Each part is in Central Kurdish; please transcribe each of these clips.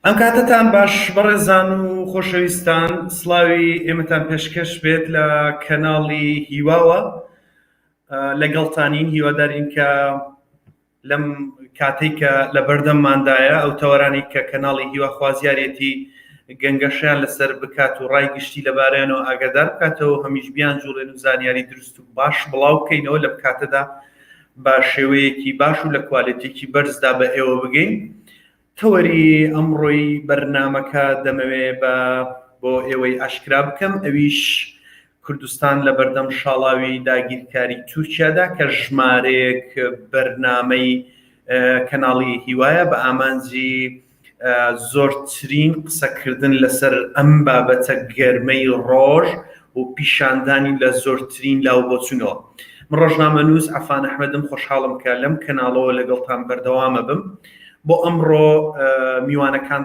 ئەم کاتەتان باش بەڕێزان و خۆشەویستان سڵاوی ئێمەتان پێشکەش بێت لە کەناڵی هیواوە لەگەڵتانین هیوادارین کە لەم کاتەی کە لە بەردەمماندایە ئەو تەوەرانەی کە کەناڵی هیوا خوازیارێتی گەنگەشەیان لەسەر بکات و ڕای گشتی لەبارەیانەوە ئاگادار بکاتەوە هەمیش بیان جوڵێن و زانیاری دروست و باش بڵاو بکەینەوە لەم کاتەدا بە شێوەیەکی باش و لە کوالێتێکی بەرزدا بە ئێوە بگەین. تەوەری ئەمڕۆی بەرنامەکە دەمەوێ بە بۆ ئێوەی ئاشکرا بکەم ئەویش کوردستان لە بەردەم شاڵاوی داگیرکاری تورکیادا کە ژمارەیەک بەرنامەی کەناڵی هیوایە بە ئامانجی زۆرترین قسەکردن لەسەر ئەم بابەتە گەرمەی ڕۆژ و پیشاندانی لە زۆرترین لاو بۆچونەوە. من ڕۆژنامەنووس عەفان ئەحمەدم خۆشحاڵم کە لەم کەناڵەوە لەگەڵتان بەردەوامە بم. بۆ ئەمڕۆ میوانەکان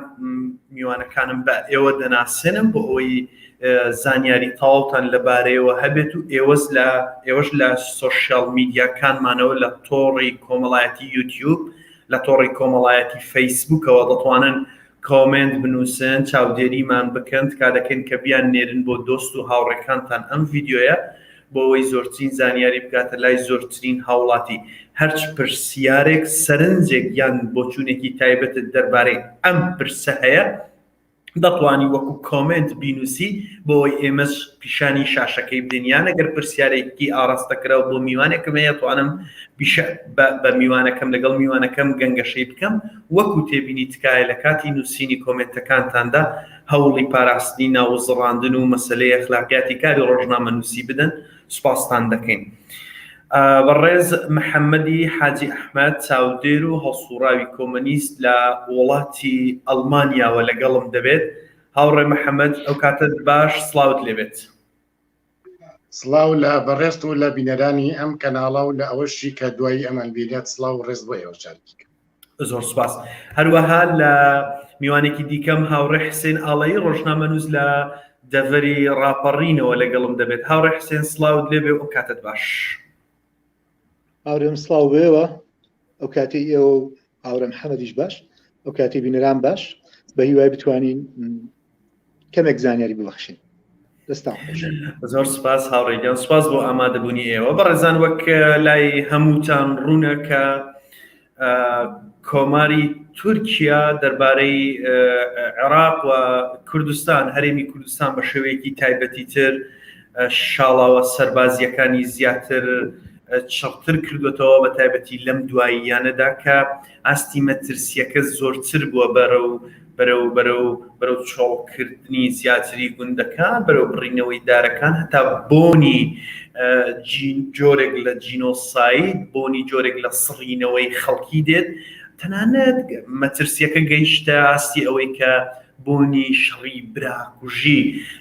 میوانەکانم بە ئێوە دەناسێنم بۆ ئەوەی زانیاری تەواوتان لەبارەیەوە هەبێت و ئێوەس لە ئێوەش لە سۆشیال میدیاکانمانەوە لە تۆڕی کۆمەڵایەتی یوتیوب لە تۆڕی کۆمەڵایەتی فەیسبووکەوە دەتوانن کۆمێنت بنووسن، چاودێریمان بکەن، تکا دەکەین کە بیان نێرن بۆ دۆست و هاوڕێکانتان ئەم ڤیدیۆیە بۆ ئەوەی زۆرترین زانیاری بگاتە لای زۆرترین هاوڵاتی. هەرچ پرسیارێک، سەرنجێک یان بۆچوونێکی تایبەتت دەربارەی ئەم پرسە هەیە، دەتوانی وەکو کۆمێنت بینوسی بۆ ئەوەی ئێمەش پیشانی شاشەکەی بدەین یان ئەگەر پرسیارێکی ئاڕاستەکراو بۆ میوانێکم هەیە توانم بە میوانەکەم لەگەڵ میوانەکەم گەنگەشەی بکەم وەکو تێبینی تکایە لە کاتی نووسینی کۆمێنتەکانتاندا هەوڵی پاراستنی ناوزڕاندن و مەسلەی ئەخلاقیاتی کاری ڕۆژنامەنووسی بدەن سوپاستان دەکەین. بەڕێز محەممەدی حاجی ئەحمەد چاودێر و هەڵسوڕاوی کۆمەنیست لە وڵاتی ئەڵمانیاوە لەگەڵم دەبێت. هاوڕێ محەممەد ئەو کاتەت باش سڵاوت لێبێت. سڵاو لە بەڕێزت و لە بینەرانی ئەم کەناڵە و لە ئەوەشی کە دوایی ئەمان بینێت سڵاو و ڕێز بۆ ئێوە جارێکی دیکە. زۆر سپاس. هەروەها لە میوانێکی دیکەم هاوڕێ حسێن ئاڵایی ڕۆژنامەنووس لە دەڤەری ڕاپەڕینەوە لەگەڵم دەبێت. هاوڕێ حسێن سڵاوت لێبێ و ئەو کاتت باش. هاورێم سڵاو بێوە ئەو کاتی ئێوە و هاورێم حەمەدیش باش ئەو کاتی بینەران باش بە هیوای بتوانین کەمێک زانیاری ببەخشین دەستان خۆش زۆر سپاس هاوڕێگیان سپاس بۆ ئامادەبوونی ئێوە بەڕێزان وەک لای هەمووتان ڕوونە کە کۆماری تورکیا دەربارەی عێراق و کوردستان هەرێمی کوردستان بە شێوەیەکی تایبەتی تر شاڵاوە سەربازیەکانی زیاتر چڕتر کردوێتەوە بە تایبەتی لەم دواییانەدا کە ئاستی مەترسیەکە زۆرتر بووە بەرەو بەرەو بەرەو بەرەو چۆڵکردنی زیاتری گوندەکان بەرەو بڕینەوەی دارەکان هەتا بۆنی جۆرێک لە جینۆساید بۆنی جۆرێک لە سڕینەوەی خەڵکی دێت تەنانەت مەترسیەکە گەیشتە ئاستی ئەوەی کە بۆنی شەڕی براکوژی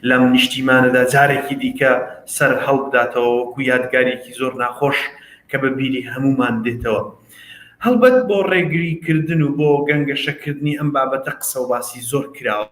لەم نیشتیمانەدا جارێکی دیکە سەر هەڵبداتەوە وەکو یادگارێکی زۆر ناخۆش کە بە بیری هەمومان دێتەوە. هەڵبەت بۆ ڕێگری کردن و بۆ گەنگەشە کردنی ئەم بابەتە قسە و باسی زۆر کراوە.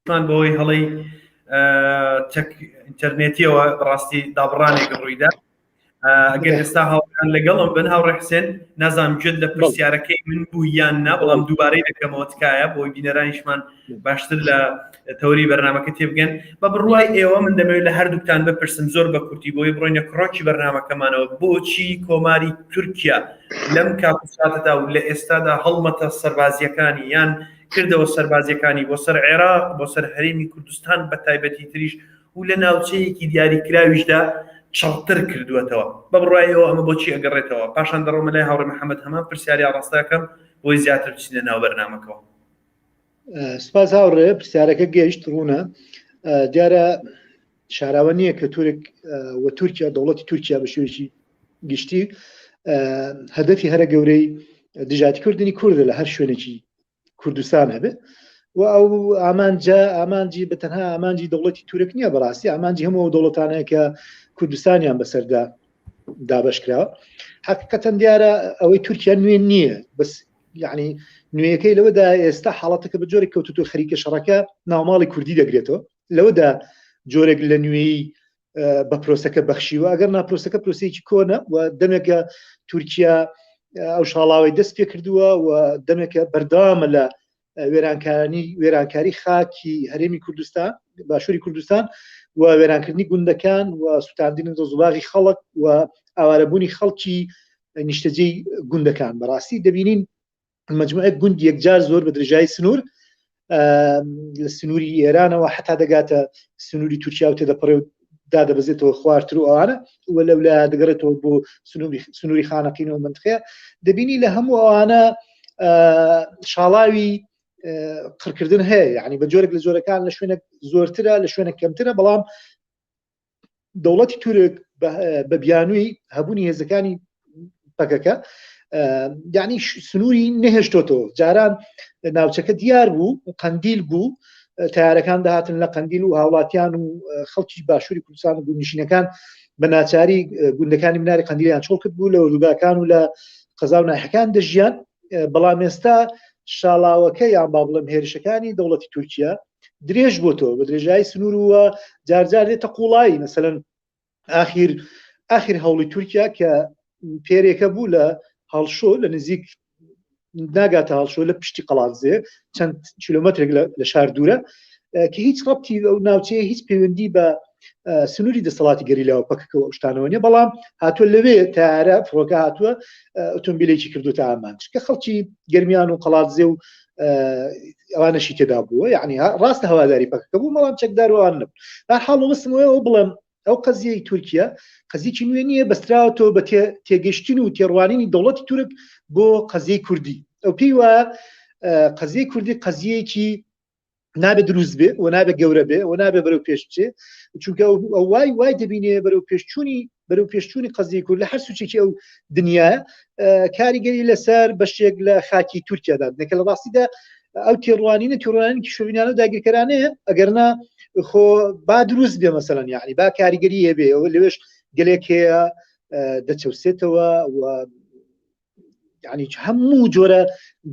بەهۆی هەڵەی ئینتەرنێتیەوە بەڕاستی دابڕانێک ڕوویدا. ئەگەر ئێستا هاوڕێیان لەگەڵم بن، هاوڕێ حسێن نازانم گوێت لە پرسیارەکەی من بوو یان نا، بەڵام دووبارەی دەکەمەوە تکایە بۆی بینەرانیشمان باشتر لە تەوری بەرنامەکە تێبگەن. بە بڕوای ئێوە من دەمەوێت لە هەردووکتان بپرسم زۆر بە کورتی بۆی بڕۆینە کڕۆکی بەرنامەکەمانەوە، بۆچی کۆماری تورکیا لەم کات و ساتەدا و لە ئێستادا هەڵمەتە سەربازیەکانی یان کردەوە سەربازیەکانی بۆ سەر عێراق، بۆ سەر هەرێمی کوردستان بە تایبەتی تریش و لە ناوچەیەکی دیاریکراویشدا چڕتر کردووەتەوە؟ بە بڕوای ئێوە ئەمە بۆچی ئەگەڕێتەوە؟ پاشان دەڕۆمە لای هاوڕێ محەمەد هەمان پرسیاری ئاڕاستە ئەکەم بۆی زیاتر بچینە ناو بەرنامەکەوە. سپاس هاوڕێ، پرسیارەکە گەیشت، ڕوونە. دیارە شاراوە نییە کە تورک و تورکیا، دەوڵەتی تورکیا بە شێوەیەکی گشتی هەدەفی هەرە گەورەی دژاتیکردنی کوردە لە هەر شوێنێکی کوردستان هەبێ و ئەو ئامانجە ئامانجی بە تەنها ئامانجی دەوڵەتی تورک نییە، بەڕاستی ئامانجی هەموو ئەو دەوڵەتانەیە کە کوردستانیان بەسەردا دابەش کراوە. حقیقەتەن دیارە ئەوەی تورکیا نوێ نییە، بەس یعنی نوێیەکەی لەوەدا ئێستا حاڵەتەکە بە جۆرێک کەوتوتۆ خەریکە شەڕەکە ناوماڵی کوردی دەگرێتەوە، لەوەدا جۆرێک لە نوێی بە پرۆسەکە بەخشیوە. ئەگەر ناپرۆسەکە پرۆسەیەکی کۆنە و دەمێکە تورکیا ئەو شاڵاوی دەست پێ کردووە و دەمێکە بەردەوامە لە وێرانکاری وێرانکاری خاکی هەرێمی کوردستان، باشووری کوردستان و وێرانکردنی گوندەکان و سووتاندنی دەزوباغی خەڵک و ئاوارەبوونی خەڵکی نیشتەجێی گوندەکان. بەڕاستی دەبینین مجموعێک گوند یەکجار زۆر بە درێژایی سنوور، لە سنووری ئێرانەوە حتا دەگاتە سنووری تورکیا و تێدەپەڕێ و دادەبەزێتەوە خوارتر و ئەوانە و لەولا دەگەڕێتەوە بۆ سنووری خانەقین و منتخەیە. دەبینی لە هەموو ئەوانە شاڵاوی قڕکردن هەیە، یعنی بە جۆرێک لە جۆرەکان لە شوێنێک زۆرترە، لە شوێنێک کەمترە، بەڵام دەوڵەتی تورک بە بیانووی هەبوونی هێزەکانی پەکەکە یعنی سنووری نەهێشتۆتەوە. جاران ناوچەکە دیار بوو، قەندیل بوو، تارەکان دەهاتن لە قەندیل و هاوڵاتیان و خەڵکی باشووری کوردستان و گوندنشینەکان بە ناچاری گوندەکانی مناری قەندیلیان چۆڵ کرد بوو، لە ئۆردوگاکان و لە قەزا و ناحەکان دەژیان. بەڵام ئێستا شاڵاوەکە یان با بڵێم هێرشەکانی دەوڵەتی تورکیا درێژ بۆتەوە بە درێژایی سنوور وە جارجار دێتە قوڵایی. مەسەلەن ئاخیر ئاخیر هەوڵی تورکیا کە پێرێکە بوو لە هەڵشۆ، لە نزیک ناگاتە هەڵشۆ، لە پشتی قەڵادزێ چەند کیلۆمەترێک لە شار دوورە، کە هیچ ڕەبتی ئەو ناوچەیە هیچ پەیوەندی بە سنووری دەسەڵاتی گەریلاوە پەکەکەوە شتانەوە نیە، بەڵام هاتووە لەوێ تارە فڕۆکە هاتووە ئۆتۆمبیلێکی کردوتە ئامانج کە خەڵکی گەرمیان و قەڵادزێ و ئەوانەشی تێدا بووە. یعنی ڕاستە هەواداری پەکەکە بوو بەڵام چەکدار وان نەبوو. هەر حاڵ مەبەستم ئەوەیە بڵێم ئەو قەزیەی تورکیا قەزیەکی نوێ نییە، بەستراوەتەوە بە تێگەشتن و تێڕوانینی دەوڵەتی تورک بۆ قەزیەی کوردی. ئەو پێی وایە قەزیەی کوردی قەزیەیەکی نابێت دروست بێ و نابێت گەورە بێ و نابێ بەرەو پێش بچێ، چونکە ئەو وای وای دەبینێ بەرەو پێشچوونی بەرەو پێشچوونی قەزیەی کورد لە هەر سوچێکی ئەو دنیاە کاریگەری لەسەر بەشێک لە خاکی تورکیا دادنێ، کە لە ڕاستیدا ئەو تێڕوانینە تێڕوانینێکی شۆڤینانە و داگیرکەرانەیە. ئەگەرنا خۆ با دروست بێ مەسەلەن، یعنی با کاریگەری هەبێ، ئەوە لەوێش گەلێک هەیە دەچەوسێتەوە و یعنی هەموو جۆرە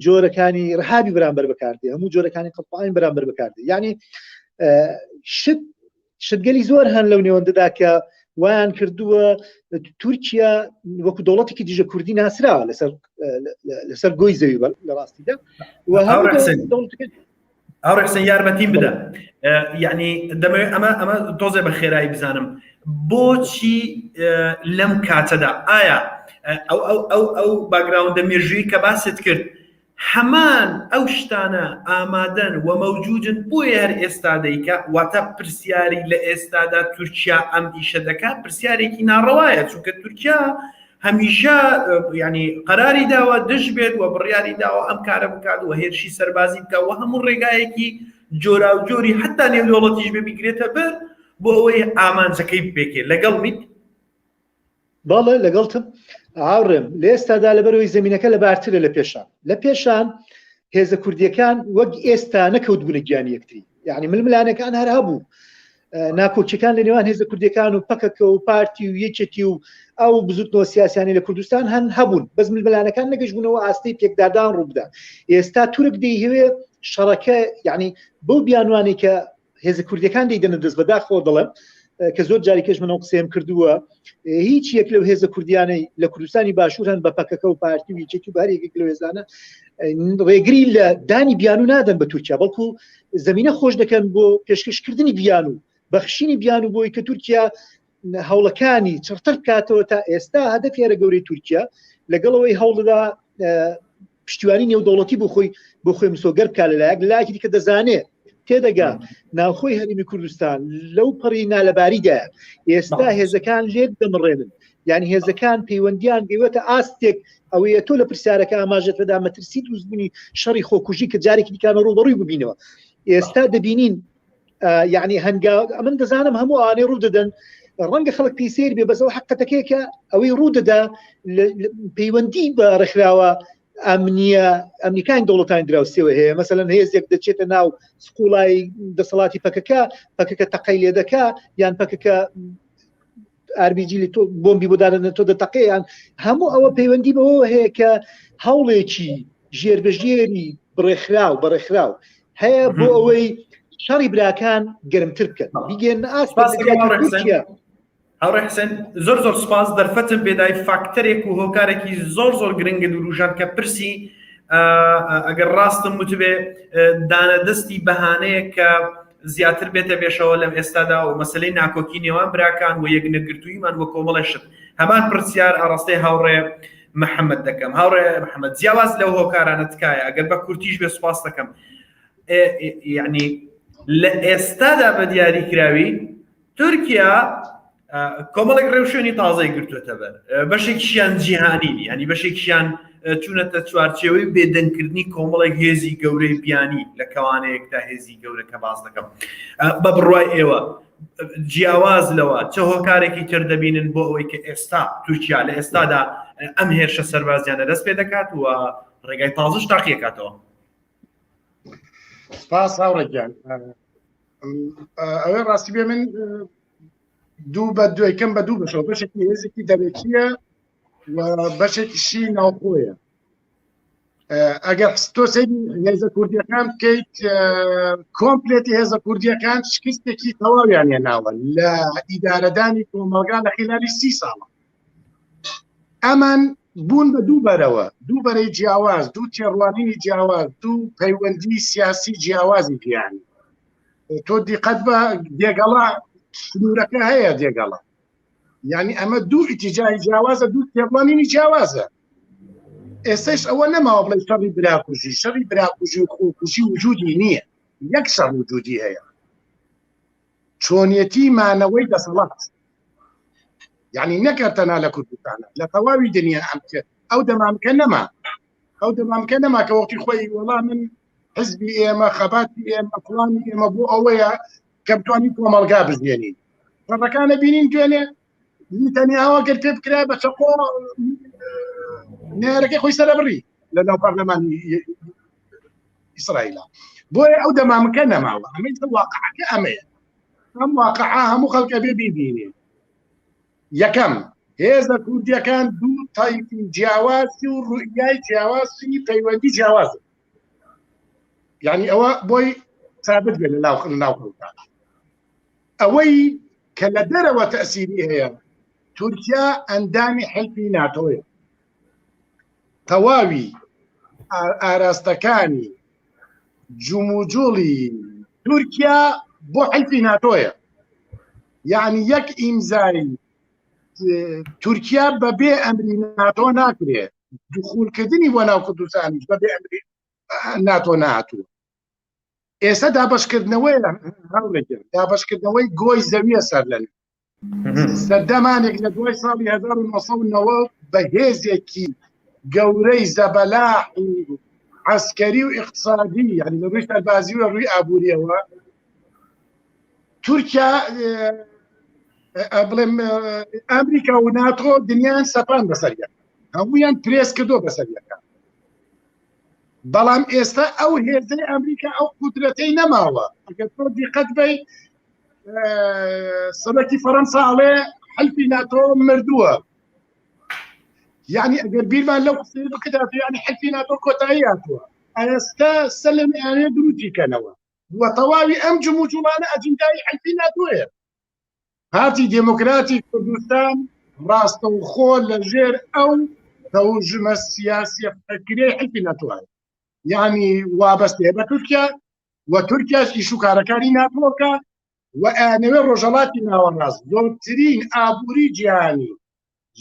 جۆرەکانی ڕهابی بەرامبەر بەکاردێ، هەموو جۆرەکانی قەتڵعامی بەرامبەر بەکاردێ. یعنی شت شتگەلی زۆر هەن لەو نێوەندەدا کە وایان کردووە تورکیا وەکو دەوڵەتێکی دژە کوردی ناسراوە لەسەر لەسەر گۆی زەوی لە ڕاستیدا. هاوڕێ حسێن یارمەتیم بدە، یعنی دەمەوێت ئەمە ئەمە تۆزێ بە خێرایی بزانم بۆچی لەم کاتەدا ئایا ئەو ئەو ئەو ئەو background ە مێژووی کە باست کرد هەمان ئەو شتانە ئامادەن و مەوجودن بۆیە هەر ئێستا دەیکا، واتە پرسیاری لە ئێستادا تورکیا ئەم ئیشە دەکات پرسیارێکی ناڕەوایە، چونکە تورکیا هەمیشە ینی قەراری داوە دژ بێت و بڕیاری داوە ئەم کارە بکات و هێرشی سەربازی بکات و هەموو ڕێگایەکی جۆراوجۆری حتا نێودەوڵەتیش بێ بیگرێتە بەر بۆ ئەوەی ئامانجەکەی بپێکێ. لەگەڵ میت؟ بەڵێ لەگەڵتم هاوڕێم. لە ئێستادا لەبەرەوەی زمینەکە لەبارترە لە پێشان، لە پێشان هێزە کوردیەکان وەک ئێستا نەکەوت بوونە گیانی یەکتری، یعنی ململانەکان هەر هەبوو، ناکۆکیەکان لە نێوان هێزە کوردیەکان و پەکەکە و پارتی و یەکێتی و ئەو بزوتنەوە سیاسیانی لە کوردستان هەن هەبوون، بەس ململانەکان نەگەشتبوونەوە ئاستی پێکدادان ڕووبدا. ئێستا تورک دەیهەوێ شەڕەکە یعنی بەو بیانوانەی کە هێزە کوردەکان دەیدەنە دەست بەداخەوە دەڵێم کە زۆر جاری کەش منەوە قسەیم کردووە هیچ یەک لەو هێزە کوردیانەی لە کوردستانی باشوور هەن بە پەکەکە و پارتی و یەکێتی و هەر یەکێک لەو هێزانە ڕێگری لە دانی بیانو نادەن بە تورکیا بەڵکو زمینە خۆش دەکەن بۆ پێشکەشکردنی بیانو بەخشینی بیانو بۆی کە تورکیا هەوڵەکانی چڕتر بکاتەوە تا ئێستا هەدەفی هەرە گەورەی تورکیا لەگەڵەوەی هەوڵدا پشتیوانی نێودەوڵەتی بۆ خۆی بۆ خۆی مسۆگەر بکات لەلایەک لەلایەکی دیکە دەزانێت تێدەگا ناوخۆی هەرێمی کوردستان لەو پەڕی نالەباریدایە ئێستا هێزەکان لێک دەمڕێنن یعنی هێزەکان پەیوەندیان گەیوەتە ئاستێک ئەوەیە تۆ لە پرسیارەکە ئاماژەت پێدا مەترسی دروستبوونی شەڕی خۆکوژی کە جارێکی دیکانە ڕووبەڕووی ببینەوە ئێستا دەبینین یعنی هەنگا ئەمن دەزانم هەموو ئەوانەی ڕوو دەدەن ڕەنگە خەڵک پێی سیر بێ بەس ئەو حقەتەکەیە کە ئەوەی ڕوو دەدا پەیوەندی بە ڕێکخراوە ئەمنیە ئەمریکای دەوڵەتانی دراوسێوە هەیە مەسەلەن هێزێک دەچێتە ناو سقوڵای دەسەڵاتی پەکەکە پەکەکە تەقەی لێ دەکا یان پەکەکە ئاربیجی لە تۆ بۆمبی بۆ دادەنێت تۆ دەتەقێ یان هەموو ئەوە پەیوەندی بەوە هەیە کە هەوڵێکی ژێربەژێری بڕێخراو بەڕێخراو هەیە بۆ ئەوەی شەڕی براکان گەرمتر بکەن بیگەن ئاست هاوڕێ حسێن زۆر زۆر سپاس دەرفەتم پێدای فاکتەرێک و هۆکارێکی زۆر زۆر گرنگە دوروژان کە پرسی ئەگەر ڕاستم وتبێ دانە دەستی بەهانەیە کە زیاتر بێتە بێشەوە لەم ئێستادا و مەسلەی ناکۆکی نێوان براکان و یەک نەگرتوویمان وە کۆمەڵی شت هەمان پرسیار ئاڕاستەی هاوڕێ محەممەد دەکەم هاوڕێ محەممەد جیاواز لەو هۆکارانە تکایە ئەگەر بە کورتیش بێ سوپاس دەکەم یعنی لە ئێستادا بە دیاری کراوی تورکیا کۆمەڵێک ڕێوشوێنی تازەی گرتوێتە بەر بەشێکیان جیهانی ینی بەشێکیان چوونەتە چوارچێوەی بێدەنگکردنی کۆمەڵێک هێزی گەورەی بیانی لە کەوانەیەکدا هێزی گەورە کە باز دەکەم بە بڕوای ئێوە جیاواز لەوە چه هۆکارێکی تر دەبینن بۆ ئەوەی کە ئێستا تورکیا لە ئێستادا ئەم هێرشە سەربازیانە دەست پێ دەکات و ڕێگای تازش تاقیەکاتەوە سپاس هاوڕێگیان ئەوەی ڕاستی بێ من دوو بە دوێکەم بە دوو بەشەوە بەشێکی هێزێکی دەرەکیە و بەشێکیشی ناوخۆیە ئەگەر تۆ سەیری هێزە کوردیەکان بکەیت کۆمپلێتی هێزە کوردیەکان شکستێکی تەواویان هێناوە لە ئیدارەدانی کۆمەڵگا لە خلالی سی ساڵە ئەمان بوون بە دوو بەرەوە دوو بەرەی جیاواز دوو تێڕوانینی جیاواز دوو پەیوەندی سیاسی جیاوازی گیانی تۆ دیقەت بە دێگەڵا سنوورەکە هەیە دێگەڵا یعنی ئەمە دوو ئیتیجاهی جیاوازە دوو تێڕوانینی جیاوازە ئێستش ئەوە نەماوە بڵێ شەڕی براکوژی شەڕی براکوژی و خۆکوژی وجودی نییە یەک شەڕ وجودی هەیە چۆنیەتی مانەوەی دەسەڵات یعنی نەکە تەنها لە کوردستانە لە تەواوی دنیا ئەم ئەو دەمامکە نەما ئەو دەمامکە نەما کە وەختی خۆی وەڵا من حزبی ئێمە خەباتی ئێمە فڵانی ئێمە بۆ ئەوەیە کە بتوانین کۆمەڵگا بژێنین ڕەکانە بینین دوێنێ تەنیاوە گەر پێ بکرا بە چەقۆ نێرەکەی خۆی سەرە بڕی لە ناو پەرلەمانی ئیسرائیلە بۆیە ئەو دەمامکە نەماوە ئەمەی واقعەکە ئەمەیە ئەم واقعە هەموو خەڵکە بێ بیبینێ یەکەم هێزە کوردیەکان دوو تایفی جیاوازی و ڕوئیای جیاوازی پەیوەندی جیاوازە یعنی ئەوە بۆی ثابت بێت لە ناو ناو خەڵکە ئەوەی کە لە دەرەوە تەسیری هەیە تورکیا ئەندامی حلفی ناتۆیە تەواوی ئاراستەکانی جموجوڵی تورکیا بۆ حلفی ناتۆیە یعنی یەک ئیمزای تورکیا بەبێ ئەمری ناتۆ ناکرێت دخولکردنی بۆ ناو کوردستانیش بەبێ ئەمری ناتۆ نهاتووە ئێستا دابشکردنەوەی هەڵێکرد دابشکردنەوەی گۆی زەویە سەر لە سەردەمانێک لە دوای ساڵی 1990 بە هێزێکی گەورەی زەبەلاح و عسکەری و اقتصادی یعنی لە ڕووی سەربازی و ڕووی ئابووریەوە تورکیا بڵێم ئەمریکا و ناتۆ دنیان سەپان بەسەریان هەمویان پرێس کردو بەسەریەکە بەڵام ئێستا ئەو هێزەی ئەمریکا ئەو قودرەتەی نەماوە ئەگەر تۆ دیقەت بەی سەرۆکی فەرەنسا ئەڵێ حلفی ناتۆ مردووە یعنی ئەگەر بیرمان لەو قسەی بکردات یعنی حلفی ناتۆ کۆتایی هاتووە. ئێستا سەر لە ئەیانەوێ دروستی کەنەوە و تەواوی ئەم جموجوڵانە ئەجندای حلفی ناتۆیە. پارتی دێموکراتی کوردستان ڕاستەوخۆ لە ژێر ئەو تەوژمە سیاسیە فکریەی حلفی ناتۆیە، یعنی وابەستەیە بە تورکیا و تورکیاش ئیش و کارەکانی ناتۆکە و ئەیانەوێ ڕۆژهەڵاتی ناوەڕاست زۆرترین ئابووری جیهانی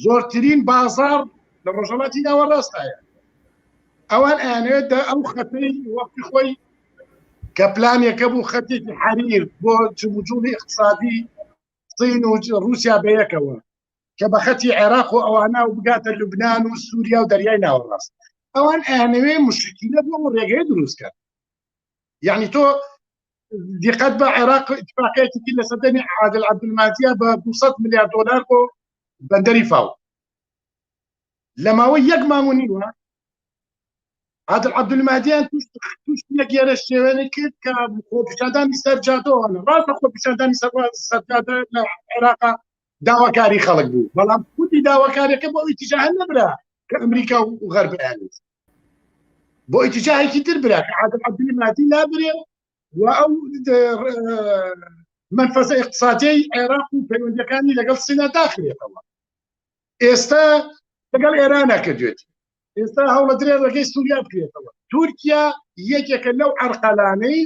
زۆرترین بازاڕ لە ڕۆژهەڵاتی ناوەڕاستایە ئەوان ئەیانەوێت ئەو خەتەی وەختی خۆی کە پلانێکە بوو خەتێکی حەریر بۆ جموجوڵی اقتصادی صین و رووسیا بەیەکەوە کە بە خەتی عێراق و ئەوانە و بگاتە لوبناان و سووریا و دەریای ناوەڕاست ئەوان ئەیانەوێ مشکیلە بۆ ڕێگەی دروستکەن یعنی تۆ دیقەت بە عێراق اتفاقیەکی کرد لە سەردەمی عادل عەبدولمادیە بە 200 ملیار دلار بۆ بەندەری فاو لە ماوەی یەک مانگ و نیوە عادل عەبدولمادیان توش توش یەک یەرە شێوێنی کرد کە خۆپیشاندانی سەر جادەوە ڕاستە خۆپیشاندانی سەر سەر جادە لە عێراق داواکاری خەڵک بوو بەڵام خودی داواکاریەکە بۆ ئیتیجاه نەبرا کە ئەمریکا و غەربیانیت بۆ ئیتیجاهێکی تر برا کە عادل عەبدولمادی لابرێ و ئەو منفەزە اقتصادیەی عێراق و پەیوەندیەکانی لەگەڵ سینا داخرێتەوە ئێستا لەگەڵ ئێرانە کردوێت ئێستا هەوڵە درێ ڕێگەی سووریا بکرێتەوە تورکیا یەکێکە لەو عەرقەلانەی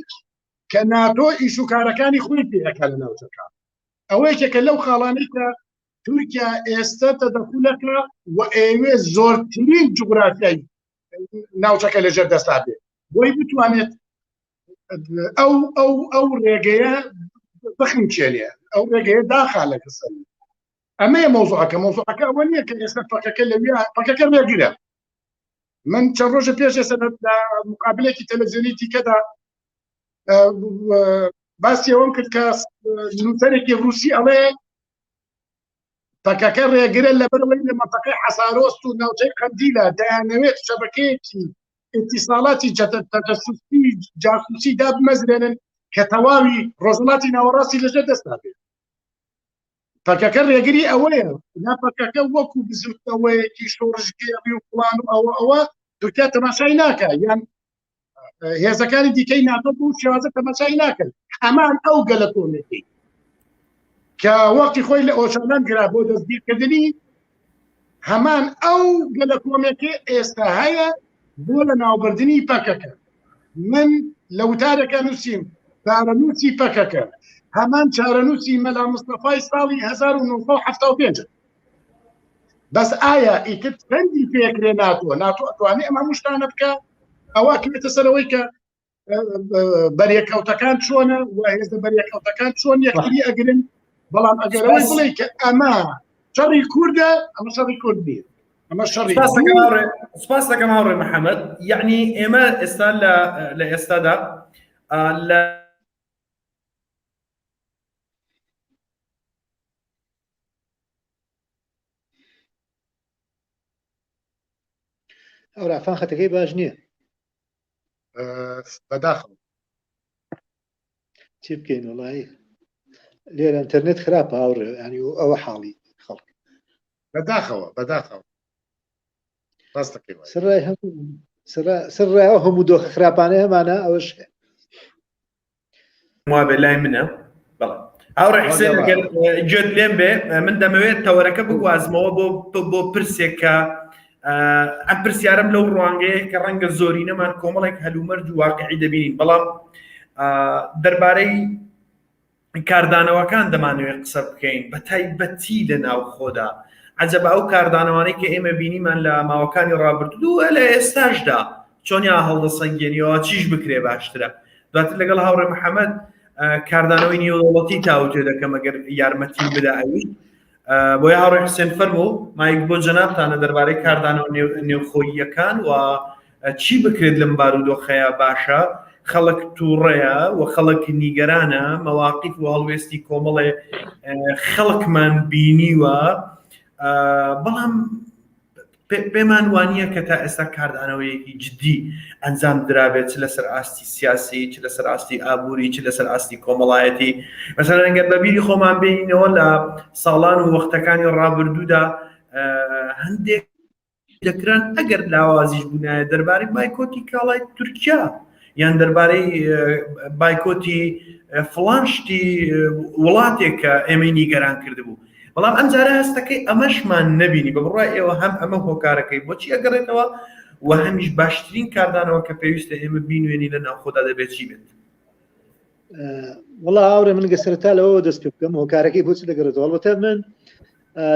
کە ناتۆ ئیش و کارەکانی خۆی پێەکە لە ناوچەکە ئەوە یەکێکە لەو خاڵانەی کە تورکیا ئێستا تەدەخولەکە و ئەیەوێ زۆرترین جوگرافیای ناوچەکە لەژێر دەستا بێت بۆی بتوانێت ئەو ئەو ئەو ڕێگەیە بخنکێنێ ئەو ڕێگەیە داخا لە کەسەر ئەمەیە مەوزوعەکە مەوزوعەکە ئەوە نییە کە ئێستا پەکەکە لەویا پەکەکە ڕێگرە من چەند ڕۆژە پێش ئێستا لە مقابلێکی تەلەڤزیۆنی دیکەدا باسی ئەوەم کرد کە نووسەرێکی ڕوسی ئەڵێ پەکەکە ڕێگرە لەبەرئەوەی لە مەنتەقەی حەسارۆست و ناوچەی قەندیلە دەیانەوێت شەبەکەیەکی ئیتیساڵاتی تەجەسوسی جاسوسی دابمەزرێنن کە تەواوی ڕۆژهەڵاتی ناوەڕاستی لەژێر دەستا بێت. پەکەکە ڕێگری ئەوەیە نا پەکەکە وەکو بزوتنەوەیەکی شۆڕشگێڕی و فڵان و ئەوە ئەوە تورکیا تەماشای ناکە یان هێزەکانی دیکەی ناتۆ بۆ شێوازە تەماشای ناکەن ئەمان ئەو گەلە کۆمێتی کە وەختی خۆی لە ئۆچالان گرا بۆ دەستگیرکردنی هەمان ئەو گەلە کۆمێکی ئێستا هەیە بۆ لە ناوبردنی پەکەکە من لە وتارێکە نووسیم چارەنووسی پەکەکە هەمان چارەنووسی مەلا مستەفای ساڵی 1975 بەس ئایا ئیتر چەندی پێکرێ ناتۆ ناتۆ ئەتوانێ ئەم هەموو شتانە بکە ئەوە کەوێتە سەرەوەی کە بەرێکەوتەکان چۆنە و هێزە بەرێکەوتەکان چۆن یەکتری ئەگرن بەڵام ئەگەرەوەی بڵێ کە ئەمە شەڕی کوردە ئەمە شەڕی کورد نییە ئەمە شەڕی سپاس دەکەم هاوڕێ محەممەد یعنی ئێمە ئێستا لە ئێستادا لە ئەورافان خەتەکەی باش نییە بەداخەوە چی بکەین وڵی لێرە ئینتەرنێت خراپە هاوڕێ ینی ئەوە حاڵی خەڵک بەداخەوە بەداخەوە ڕاستەکەی سەرای هەموو سەرای ئەو هەموو دۆخە خراپانە هەمانە ئەوەش وابێ لای منە بەڵێ هاوڕێ حسێن ئەگەر گوێت لێم بێ من دەمەوێت تەوەرەکە بگوازمەوە بۆ بۆ پرسێک کە ئەم پرسیارم لەو ڕوانگەیە کە ڕەنگە زۆرینەمان کۆمەڵێک هەلومەرج و واقعی دەبینین بەڵام دەربارەی کاردانەوەکان دەمانەوێت قسە بکەین بە تایبەتی لە ناوخۆدا عجب ئەو کاردانەوانەی کە ئێمە بینیمان لە ماوەکانی ڕابردوو لە ئێستاشدا چۆنیا هەڵدەسەنگێنیەوە چیش بکرێ باشترە دواتر لەگەڵ هاوڕێ محەممەد کاردانەوەی نێودەوڵەتی تاوتێ دەکەم ئەگەر یارمەتیم بدا ئەوی بۆیە هاوڕێ حسێن فەرموو مایک بۆ جەنابتانە دەربارەی کاردانەوە نێوخۆییەکان و چی بکرێت لەم بارودۆخەیە باشە خەڵک تووڕەیە و خەڵک نیگەرانە مەواقیف و هەڵوێستی کۆمەڵێ خەڵکمان بینیوە بەڵام پێمان وانییە کە تا ئێستا کاردانەوەیەکی جدی ئەنجام درابێت چ لەسەر ئاستی سیاسی چ لەسەر ئاستی ئابووری چ لەسەر ئاستی کۆمەڵایەتی مەسەلەن گەر بە بیری خۆمان بێنینەوە لە ساڵان و وەختەکانی ڕابردوودا هەندێک. دەکران ئەگەر لاوازیش بوونایە دەربارەی بایکۆتی کاڵای تورکیا یان دەربارەی بایکۆتی فڵان شتی وڵاتێک کە ئێمەی نیگەران کردبوو بەڵام ئەم جارە هەستەکەی ئەمەشمان نەبینی بە بڕای ئێوە هەم ئەمە هۆکارەکەی بۆچی ئەگەڕێتەوە و هەمیش باشترین کاردانەوە کە پێویستە ئێمە بینوێنی لە ناوخۆدا دەبێت چی بێت؟ وڵا هاوڕێ من گە سەرەتا لەوە دەست پێ بکەم هۆکارەکەی بۆچ دەگەڕێتەوە هەڵبەتە من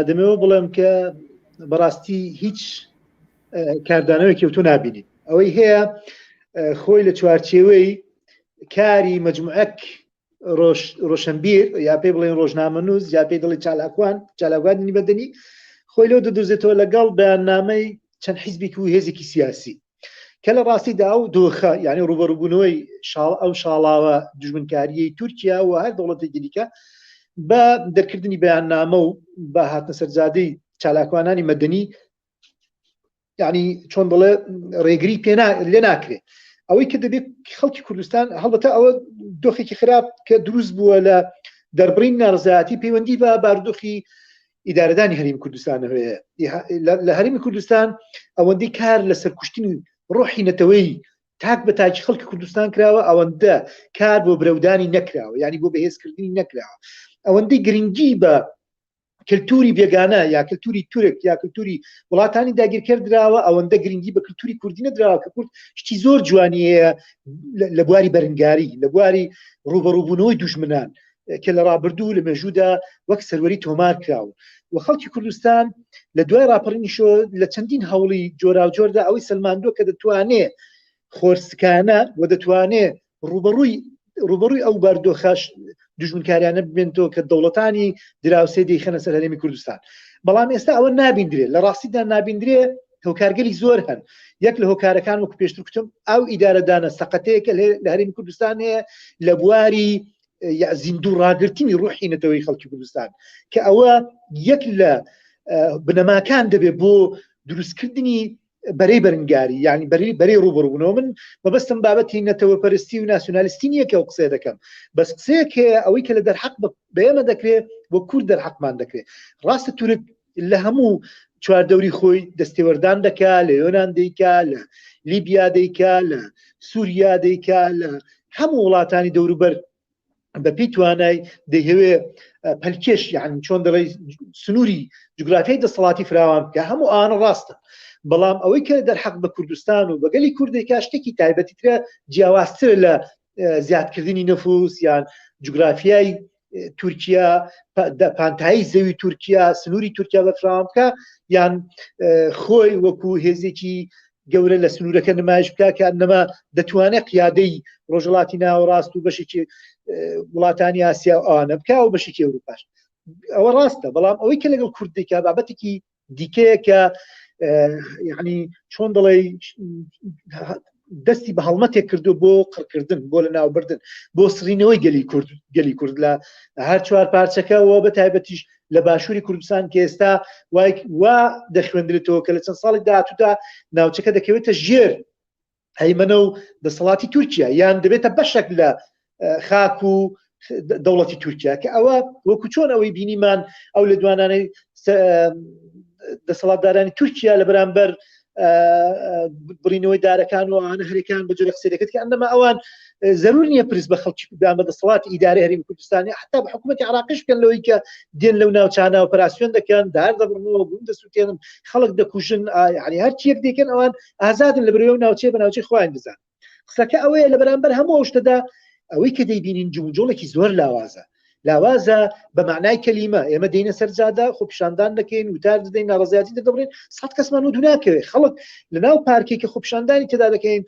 دەمەوە بڵێم کە بەڕاستی هیچ کاردانەوەیەکی تۆ نابینین ئەوەی هەیە خۆی لە چوارچێوەی کاری مجموعەک ڕۆشنبیر یا پێی بڵێن ڕۆژنامەنووس یا پێی دڵی چالاکوان چالاکوانی بەدەنی خۆی لەو دەدۆزێتەوە لەگەڵ بەیاننامەی چەند حیزبێک و هێزێکی سیاسی کە لە ڕاستیدا ئەو دۆخە یعنی ڕوبەڕوبوونەوەی شاڵ ئەو شاڵاوە دژمنکاریەی تورکیا و هەر دەوڵەتێکی دیکە بە دەرکردنی بەیاننامە و بە هاتنە سەرجادەی چالاکوانانی مەدەنی یعنی چۆن بڵێ ڕێگری پێ لێ ناکرێت ئەوەی کە دەبێت خەڵکی کوردستان هەڵبەتە ئەوە دۆخێکی خراپ کە دروست بووە لە دەربڕین ناڕزایەتی پەیوەندی بە بارودۆخی ئیدارەدانی هەرێمی کوردستان هەیە لە هەرێمی کوردستان ئەوەندەی کار لە سەرکوشتنی ڕۆحی نەتەوەی تاک بە تاکی خەڵکی کوردستان کراوە ئەوەندە کار بۆ برەودانی نەکراوە ینی بۆ بەهێزکردنی نەکراوە ئەوەندەی گرنگی بە کللتوری بێگانە یا کللتوری تورک یا کللتوری وڵاتانی داگیرکەر دراوە ئەوەندە گرنگی بە کللتوری کوردی نەدراوە کە کورد شتی زۆر جوانی هەیە لە بواری بەرنگاری لە بواری ڕوبەڕوبوونەوەی دوژمنان کە لە ڕابردوو لە مێژوودا وەک سەروەری تۆمار کراون و خەڵکی کوردستان لە دوای ڕاپەڕینیشەوە لە چەندین هەوڵی جۆراوجۆردا ئەوەی سەلماندووە کە دەتوانێ خۆرسکانە و دەتوانێ ڕوبەڕووی ڕوبەڕووی ئەو باردۆخەش دژمنکاریانە ببێنەوە کە دەوڵەتانی دراوسێ دەیخەنە سەر هەرێمی کوردستان بەڵام ئێستا ئەوە نابیندرێت لە ڕاستیدا نابیندرێ هۆکارگەلی زۆر هەن یەک لە هۆکارەکان وەکو پێشتر کوتم ئەو ئیدارەدانە سەقەتەیەکە لە هەرێمی کوردستان هەیە لە بواری زیندوو ڕاگرتنی ڕوحی نەتەوەی خەڵکی کوردستان کە ئەوە یەک لە بنەماکان دەبێت بۆ دروستکردنی بەرەی بەرنگاری یعنی بەری بەری ڕوبڕبوونەوە من مەبەستم بابەتی نەتەوە پەرستی و ناسیۆنالیستی نییە کە ئەو قسەیە دەکەم بەس قسەیەک هەیە ئەوەی کە لە دەرحەق بە ئێمە دەکرێت بۆ کورد دەرحەقمان دەکرێت ڕاستە تورک لە هەموو چواردەوری خۆی دەستێوەردان دەکا لە یۆناان دەیکا لە لیبیا دەیکا لە سووریا دەیکا لە هەموو وڵاتانی دەوروبەر بە پێی توانای دەیهەوێ پەلکێش یان چۆن دەڵێ سنووری جوگرافیای دەسەڵاتی فراوان بکە هەموو ئاوانە ڕاستە بەڵام ئەوەی کە دەرحەق بە کوردستان و بەگەلی کوردێکا شتێکی تایبەتی ترە جیاوازترە لە زیادکردنی نفوس یان جوگرافیای تورکیا پانتایی زەوی تورکیا سنووری تورکیا بەفراوان بکە یان خۆی وەکو هێزێکی گەورە لە سنوورەکە نمایش بکە کە نەما دەتوانێت قیادەی ڕۆژهڵاتی ناوەڕاست و بەشێکی وڵاتانی ئاسیا و ئەوانە بکە و بەشێکی ئەوروپاش ئەوە ڕاستە بەڵام ئەوەی کە لەگەڵ کوردێکا بابەتێکی دیکەیە کە یعنی چۆن دەڵێ دەستی بە هەڵمەتێک کردو بۆ قڕکردن بۆ لە ناوبردن بۆ سڕینەوەی گەلی کورد گەلی کورد لە هەر چوار پارچەکەەوە بە تایبەتیش لە باشووری کوردستان کە ئێستا وای وا دەخوێندرێتەوە کە لە چەند ساڵی داهاتوودا ناوچەکە دەکەوێتە ژێر هەیمەنە و دەسەڵاتی تورکیا یان دەبێتە بەشێک لە خاک و دەوڵەتی تورکیا کە ئەوە وەکو چۆن ئەوەی بینیمان ئەو لە دوانانەی دەسەڵاتدارانی تورکیا لە بەرامبەر بڕینەوەی دارەکان و ئەوانە هەرەکان بە جۆرە قسەی دەکرد کە ئەندەما ئەوان زەرور نییە پرس بە خەڵکی کوردان بە دەسەڵاتی ئیدارەی هەرێمی کوردستانی حتا بە حکوومەتی عراقیش بکەن لەوەی کە دێن لەو ناوچانە ئۆپەراسیۆن دەکەن دار دەبڕنەوە گوند دەسووتێنن خەڵک دەکوژن یعنی هەرچیەک دەکەن ئەوان ئازادن لە بەرەوە ناوچەیە بە ناوچەی خۆیان بزان قسەکە ئەوەیە لە بەرامبەر هەموو ئەو شتەدا ئەوەی کە دەیبینین جموجۆڵێکی زۆر لاوازە لاوازە بە معنای کەلیمە ئێمە دێنە سەر جادە خۆپیشاندان دەکەین وتار دەدەین ناڕزایەتی دەدەبڕین سەد کەسمان و دوناکەوێت خەڵک لە ناو پارکێکی خۆپیشاندانی تێدا دەکەین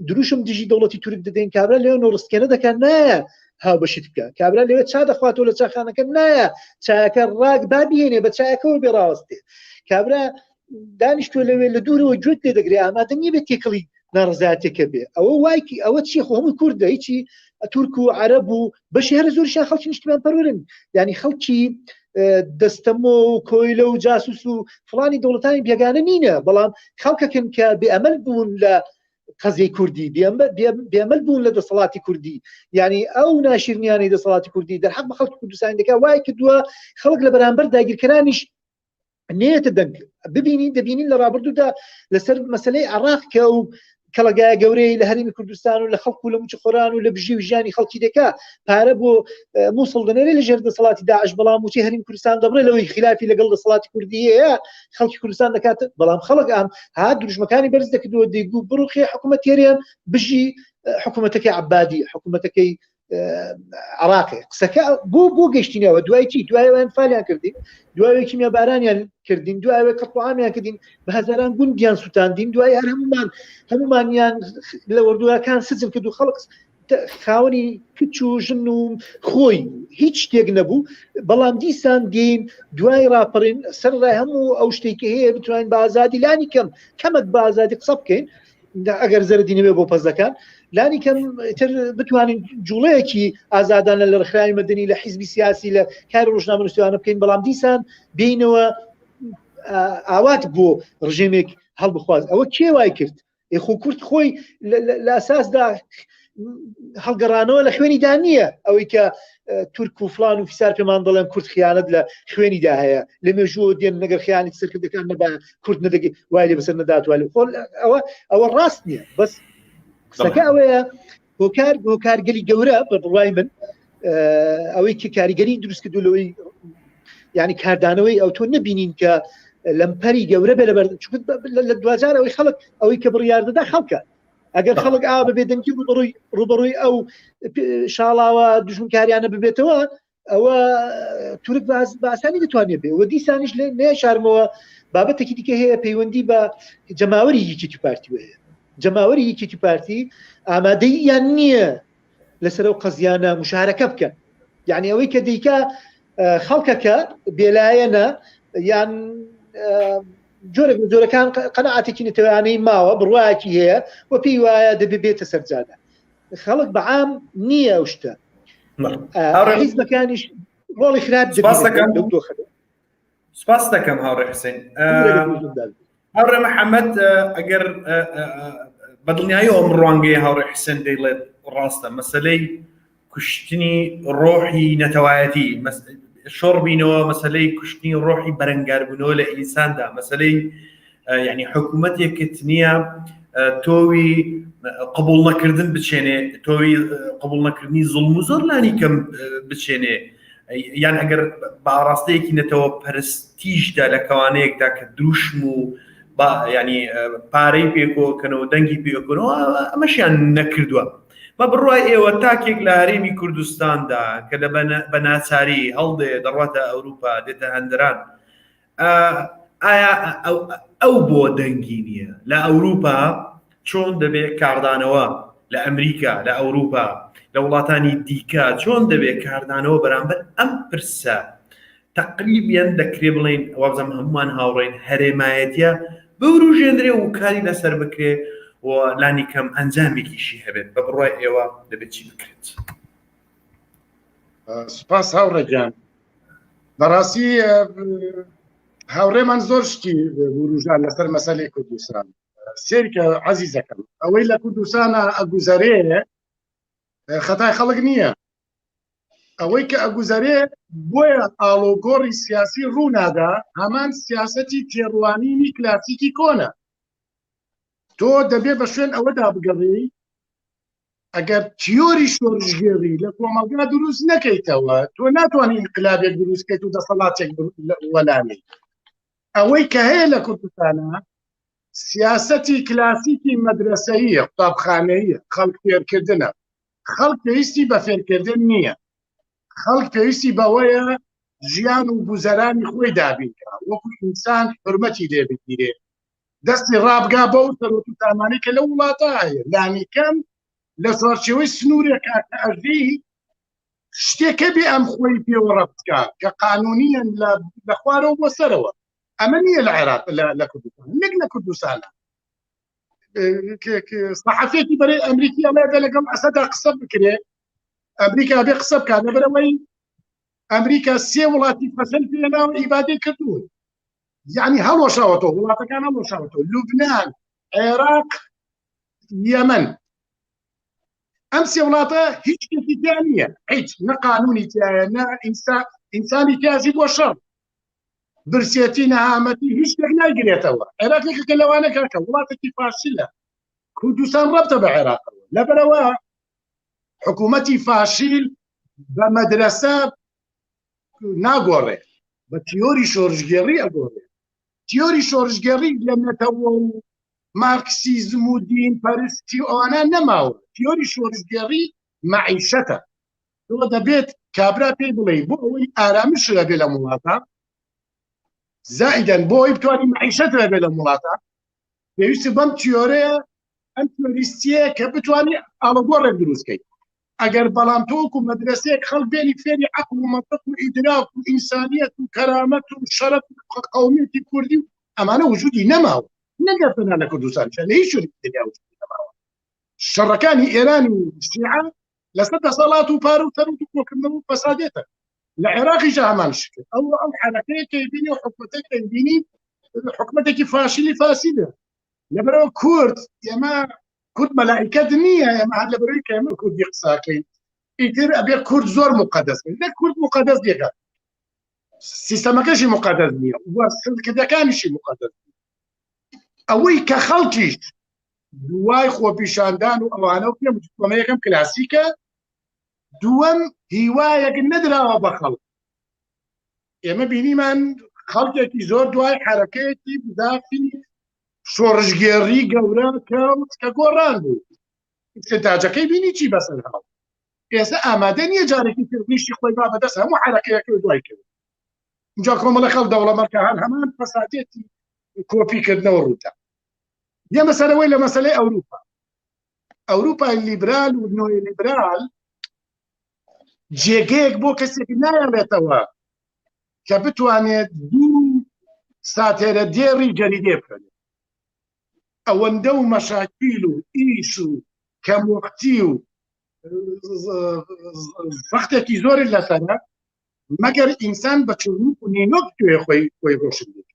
دروشم دژی دەوڵەتی تورک دەدەین کابرا لێ نۆڕستکێنە دەکات نایە هاوبەشیت بکە کابرا لەوێ چا دەخواتەوە لە چاخانەکە نایە چایەکە ڕاک با بهێنێ بە چایەکەوە بێ ڕاوەستێ کابرا دانیشتوە لەوێ لە دوورەوە گوێت لێ دەگرێ ئامادە نییە بێت تێکەڵی ناڕزایەتێکە بێ ئەوە وایکی ئەوە چی خۆ هەمووی کوردە هیچی تورک و عەرەب و بەشی هەرە زۆریشیان خەڵکی نیشتمان پەروەرن یعنی خەڵکی دەستەمۆ و کۆیلە و جاسوس و فڵانی دەوڵەتانی بێگانە نینە بەڵام خەڵکەکن کە بێئەمەل بوون لە قەزیەی کوردی بێمەل بوون لە دەسەڵاتی کوردی یعنی ئەو ناشرنیانەی دەسەڵاتی کوردی دەرحەق بە خەڵکی کوردستانی دەکات وای کردووە خەڵک لە بەرامبەر داگیرکەرانیش نێتە دەنگ ببینین دەبینین لە ڕابردوودا لەسەر مەسلەی عراق کە و کەڵەگایە گەورەی لە هەرێمی کوردستان و لە خەڵک و لە موچە خۆران و لە بژی و ژیانی خەڵکی دەکا پارە بۆ مووسڵ دەنێرێ لە ژێر دەسەڵاتی داعش بەڵام موچەی هەرێمی کوردستان دەبڕێ لەوەی خلافی لەگەڵ دەسەڵاتی کوردی هەیە خەڵکی کوردستان دەکات بەڵام خەڵک ئەم ها دروشمەکانی بەرز دەکردەوە دەیگو بڕوخێ حکوومەت هەرێم بژی حکوومەتەکەی عبادی حکوومەتەکەی عراقی قسەکە بۆ بۆ گەشتینەوە دوای چی دوای ئەنفالیان کردین دوای کیمیا بارانیان کردین دوای قەتڵ کردین بە هەزاران گوندیان سووتاندین دوای هەر هەمومان هەمومانیان لە وەردوەکان سجن کرد و خەڵک خاوەنی کچ و ژن و خۆی هیچ شتێک نەبوو بەڵام دیسان دین دوای راپەڕین سەر ڕای هەموو ئەو شتێکی هەیە بتوانین بە ئازادی لانی کەم کەمەک بە ئازادی قسە بکەین ئەگەر زەردی نەبێ بۆ پەزەکان لانی کەم تر بتوانین جوڵەیەکی ئازادانە لە ڕێکخراوی مەدەنی لە حیزبی سیاسی لە کاری ڕۆژنامەنووسیانە بکەین بەڵام دیسان بینەوە ئاوات بۆ ڕژێمێک هەڵبخواز ئەوە کێ وای کرد خۆ کورد خۆی لە ئەساسدا هەڵگەڕانەوە لە خوێنیدا نییە ئەوەی کە تورک و فلان و فیسار پێمان دەڵێن کورد خیانەت لە خوێنیدا هەیە لە مێژوو دێن نەگەر خیانەتی سەرکردەکان نەبا کورد نەدەگی وای لێ بەسەر نەدات وای خۆ ئەوە ئەوە ڕاست نییە بەس قسەکە ئەوەیە هۆکار هۆکارگەلی گەورە بە بڕوای من ئەوەی کە کاریگەری دروست کردو لەوەی ینی کاردانەوەی ئەو تۆ نبینین کە لەمپەری گەورە بێ لەبەر لە دوجار ئەوەی خەڵک ئەوەی کە بڕیاردەدا خەڵکە ئەگەر خەڵک ئا بە بێدەنگی ڕوبەڕووی ڕوبەڕووی ئەو شاڵاوە دژمنکاریانە ببێتەوە ئەوە تورک باسانی دەتوانێت بێ و دیسانیش لێ نێشارمەوە بابەتێکی دیکە هەیە پەیوەندی بە جەماوەری یەکێتی پارتی هەیە جەماوەری یەکێتی پارتی ئامادەییان نییە لەسەر ئەو قەزیانە مشارەکە بکەن یعنی ئەوەی کە دیکە خەڵکەکە بێلایەنە یان جۆرێک لە جۆرەکان قەنەعاتێکی نەتەوانەی ماوە بڕواکی هەیە و پێی وایە دەبێ بێتە سەرجادە خەڵک بەعام نییە ئەو شتە حیزبەکانیش ڕۆڵی خراپ سپاس دەکەم هاوڕێ حسێن هاوڕێ محەممەد ئەگەر بەدڵنیایی ئەم ڕوانگەی هاوڕێ حسێن دەیڵێت ڕاستە مەسلەی کوشتنی ڕۆحی نەتەوایەتی شۆڕبینەوە مەسلەی کوشتنی ڕۆحی بەرەنگاربوونەوە لە ئینساندا مەسلەی یعنی حکوومەتێکت نییە تۆوی قبول نەکردن بچێنێ تۆوی قبول نەکردنی زوڵم و زۆر لانی کەم بچێنێ یان ئەگەر باڕاستەیەکی نەتەوە پەرستیشدا لە کەوانەیەکدا کە دروشم و با ینی پارەی پێکۆکەنەوە دەنگی پێکۆنەوە ئەمەشیان نەکردووە بە بڕوای ئێوە تاکێک لە هەرێمی کوردستاندا کە لە بە ناچاری هەڵدێ دەڕواتە ئەوروپا دێتە هەندران ئایا ئەو بۆ دەنگی نییە لە ئەوروپا چۆن دەبێت کاردانەوە لە ئەمریکا لە ئەوروپا لە وڵاتانی دیکە چۆن دەبێت کاردانەوە بەرامبەر ئەم پرسە تقریبیان دەکرێ بڵین وابزانم هەمومان هاوڕێن هەرێمایەتە بوروژێنرێ و کاری لەسەر بکرێ و لانی کەم ئەنجامێکیشی هەبێت بە بڕای ئێوە دەبێت چی بکرێت سپاس هاوڕێگیان بەڕاستی هاوڕێمان زۆر شتی وروژان لەسەر مەسەلەی کوردستان سێرکە عەزیزەکەم ئەوەی لە کوردستانە ئەگوزەرێ خەتای خەڵک نییە ئەوەی کە ئەگوزەرێ بۆیە ئاڵۆگۆڕی سیاسی ڕوونادا هەمان سیاسەتی تێڕوانینی کلاسیکی کۆنە تۆ دەبێ بە شوێن ئەوەدا بگەڕێی ئەگەر تیۆری شۆڕشگێڕی لە کۆمەڵگا دروست نەکەیتەوە تۆ ناتوانانی ئینقلابێک دروست کەیت و دەسەڵاتێک وەلانێی ئەوەی کە هەیە لە کوردستانە سیاسەتی کلاسیکی مەدرەسەییە قوتابخانەیە خەڵک فێرکردنە خەڵک پێویستی بە فێرکردن نییە خەڵک پێویستی بەوەیە ژیان و گوزەرانی خۆی دابینکە وەکو ئینسان حرمەتی لێ بگیرێ دەستی ڕابگا بەو سەرۆک و سامانەی کە لەو وڵاتە هەیە لانیکەم لە چوارچێوەی سنوورێکا کە ئەژی شتێکە بێ ئەم خۆی پێوە ڕەبتکا کە قانونیان لە خوارەوە بۆ سەرەوە ئەمە نییە لە عێراق لە کوردستان نەک لە کوردستانە سەحەفێکی بەرەی ئەمریکی ئەڵێ بێ لەگەڵ ئەسەدا قسە بکرێ ئەمریکا بێ قسە بکات لەبەرەوەی ئەمریکا سێ وڵاتی فەشەل پێناوە ئیبادەی کردوون یعنی هەڵوەشاوەتەوە وڵاتەکان هەڵوەشاوەتەوە لوبناان عێراق یەمەن ئەم سێ وڵاتە هیچ شتێکی تیا نییە هیچ نە قانونی تایە نە ئینسانی تیازی بۆ شەڕ. برسێتی نەهامەتی هیچ شتێک ناگرێتەوە عێراق یەکێکە لەوانە کاکە وڵاتێکی فاشلە کوردستان ڕەبتە بە عێراقەوە لەبەرەوە حکوومەتی فاشیل بە مەدرەسە ناگۆڕێ بە تیۆری شۆڕشگێڕی ئەگۆڕێ تیۆری شۆڕشگێڕی لە نەتەوە و مارکسیزم و دین پەرستی و ئەوانە نەماوە تیۆری شۆڕشگێڕی مەعیشەتە تۆ دەبێت کابرا پێی بڵێ بۆ ئەوەی ئارامش هەبێ لە وڵاتە زائیدەن بۆ ئەوەی بتوانانی مەعیشەت هەبێ لە وڵاتە پێویستی بەم تیۆرەیە ئەم تیۆریستیە کە بتوانانی ئاڵوگۆڕێک دروستکەیت ئەگەر بەڵام تۆکو مەدرسەیەک خەڵک بێنی فێری عەقڵ و مەنتق و ئیدراک و ئینسانیەت و کەرامەت و شەرەف و قەومیەتی کوردی و ئەمانە وجودی نەماوە نەگەر تەنها لە کوردستان لە هیچ شوێنێکی دنیا وجودی نەماوە شەڕەکانی ئێران و شیعە لەسەر دەسەڵات و پارە و سەروت و کۆکردنەوە و فەسادێتە لە عێراقیش هەمان شکل ئەو ئەو حرەکەیە کە بینی و حکومەتێک کە بینی حکومەتێکی فاشلی فاسیدە لەبەرەوە کورد ئێمە کورد مەلائکەت نییە ئێمە هەر لەبەرەوەی کە ئێمە کوردی قساکەین ئیتر ئەبێ کورد زۆر مقدس بێت نە کورد مقدس نییە سیستەمەکەشی مقدس نییە و سەرکردەکانیشی مقدس ئەوەی کە خەڵکیش دوای خۆپیشاندان و ئەوانە و پێم ئەمە یەکەم کلاسیکە دووەم هیوایەک نەدراوە بە خەڵک ئێمە بینیمان خەڵکێکی زۆر دوای حرەکەیەکی بزافی شۆڕشگێڕی گەورە کەوت کە گۆڕان بوو استنتاجەکەی بینی چی بەسەر هاو ئێستا ئامادە نییە جارێکی تر ڕیشی خۆی با بەدەست هەموو حرەکەیەکەی دوای کرد اینجا کۆمەڵە خەڵ دەوڵەمەند کە هەر هەمان فەسادێتی کۆپیکردنەوە ڕوودا یە مەسەرەوەی لە مەسلەی ئەوروپا ئەوروپای لیبرال و نۆی لیبرال جێگەیەک بۆ کەسێک نایەڵێتەوە کە بتوانێت دوو ساتێرە دێڕی جەریدێ بخوێنێت ئەوەندە و مەشاکیل و ئیش و کەموەختی و زەختێکی زۆری لەسەرە مەگەر ئینسان بە چونک و نینۆک توێ خۆی خۆی ڕۆشن بێت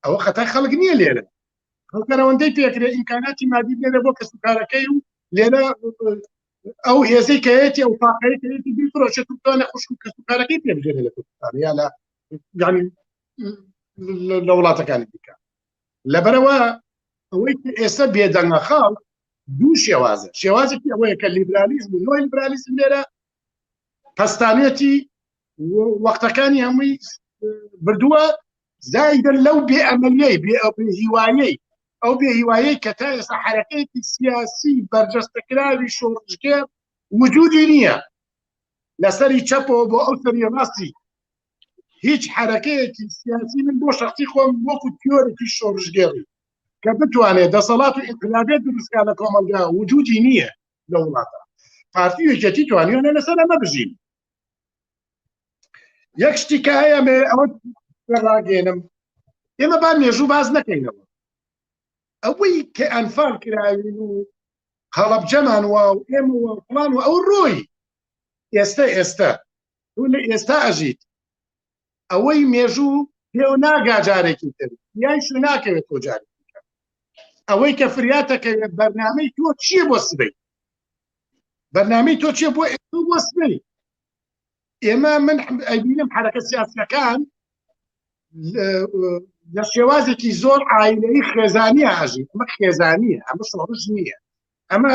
ئەوە خەتای خەڵک نییە لێرە خەڵکەرەوەندەی پێکرێ ئیمکاناتی مادی لێرە بۆ کەس و کارەکەی و لێرە ئەو هێزەی کەیەتی ئەو تاقەی کەیەتی بیفرۆشێت و بتوانێت خوشک و کەس و کارەکەی پێ بژێنێ لە کوردستان یا لە یعنی لە وڵاتەکانی دیکە لەبەرەوە ئەوەی کە ئێستا بێدەنگە خاڵ دوو شێوازە شێوازێکی ئەوەیە کە لیبرالیزم و نۆی لیبرالیزم لێرە پەستانێتی وەختەکانی هەمووی بردووە زایدن لەو بێ ئەمەلیەی بێ ئەو بێ هیوایەی ئەو بێ هیوایەی کە تا ئێستا حرەکەیەکی سیاسی بەرجەستەکراوی شۆڕشگێڕ وجودی نییە لەسەری چەپەوە بۆ ئەو سەری ڕاستی هیچ حرەکەیەکی سیاسی من بۆ شخصی خۆم وەکو تیۆرێکی شۆڕشگێڕی کە بتوانێت دەسەڵات و ئینقلابێت دروستکا لە کۆمەڵگا وجودی نییە لە وڵاتە پارتی و یەکێتی توانیوانە لەسەر ئەمە بژین یەک شتی کە هەیە مێ ئەوە ڕاگەێنم ئێمە با مێژوو باز نەکەینەوە ئەوەی کە ئەنفال کراوین و هەڵەبجەمان وا و ئێمە و فڵان و ئەو ڕۆی ئێستا ئێستا تۆ لە ئێستا ئەژیت ئەوەی مێژوو پێو ناگا جارێکی تر یایش ناکەوێت تۆ جارێکی ئەوەی کە فریاتەکەوێت بەرنامەی تۆ چییە بۆ سبەی بەرنامەی تۆ چیە بۆ ئێستا بۆ سبەی ئێمە من ئەبینم حرەکە سیاسەکان لە شێوازێکی زۆر ئاینەی خێزانی ئاژی ئەمە خێزانیە ئەمە شۆڕش نییە ئەمە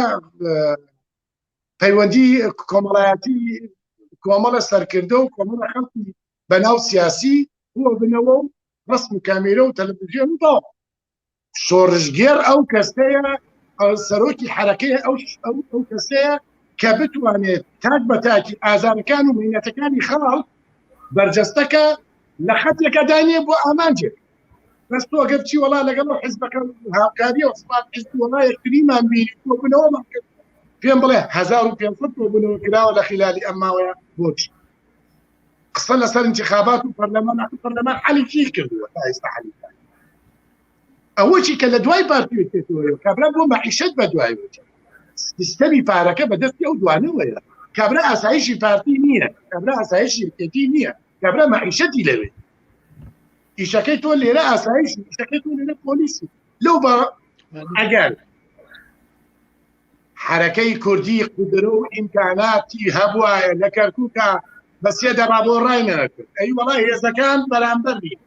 پەیوەندی کۆمەڵایەتی کۆمەڵە سەرکردە و کۆمەڵە خەڵکی بەناو سیاسی بۆ بنەوە و ڕسم و کامیرە و تەلەڤزیۆن و تەواو شۆڕشگێڕ ئەو کەسەیە سەرۆکی حرەکەی ئەو ئەو کەسەیە کە بتوانێت تاک بە تاکی ئازارەکان و مینەتەکانی خاڵ بەرجەستەکە لە خەتێکە دانیە بۆ ئامانجێک بەس تۆ گەر چی وەڵا لەگەڵ حزبەکە هاوکاری و فڵان حزب وەڵا یەکتریمان بینی کۆبوونەوەمان کرد پێم بڵێ 1500 کۆبوونەوە کراوە لە خلالی ئەم ماوەیە بۆچی قسە لەسەر انتخابات و پەرلەمان پەرلەمان حەلی چی کردووە تا ئێستا حەلی ئەوە چی کە لە دوای پارتی یەکێتیەوە کابرا بۆ مەعیشەت بە دوای سیستەمی پارەکە بەدەستی ئەو دوانەوەیە کابرا ئاسایشی پارتی نییە کابرا ئاسایشی یەکێتی نییە کابرا مەعیشەتی لەوێ ئیشەکەی تۆ لێرە ئاسایش ئیشەکەی تۆ لێرە پۆلیسی لەو بە ئەگەر حرەکەی کوردی قودرە و ئیمکاناتی هەبوایە لە کەرکووکە بە سێ دەبا بۆ ڕای نەکرد ئەی وەڵا هێزەکان بەرامبەر نین.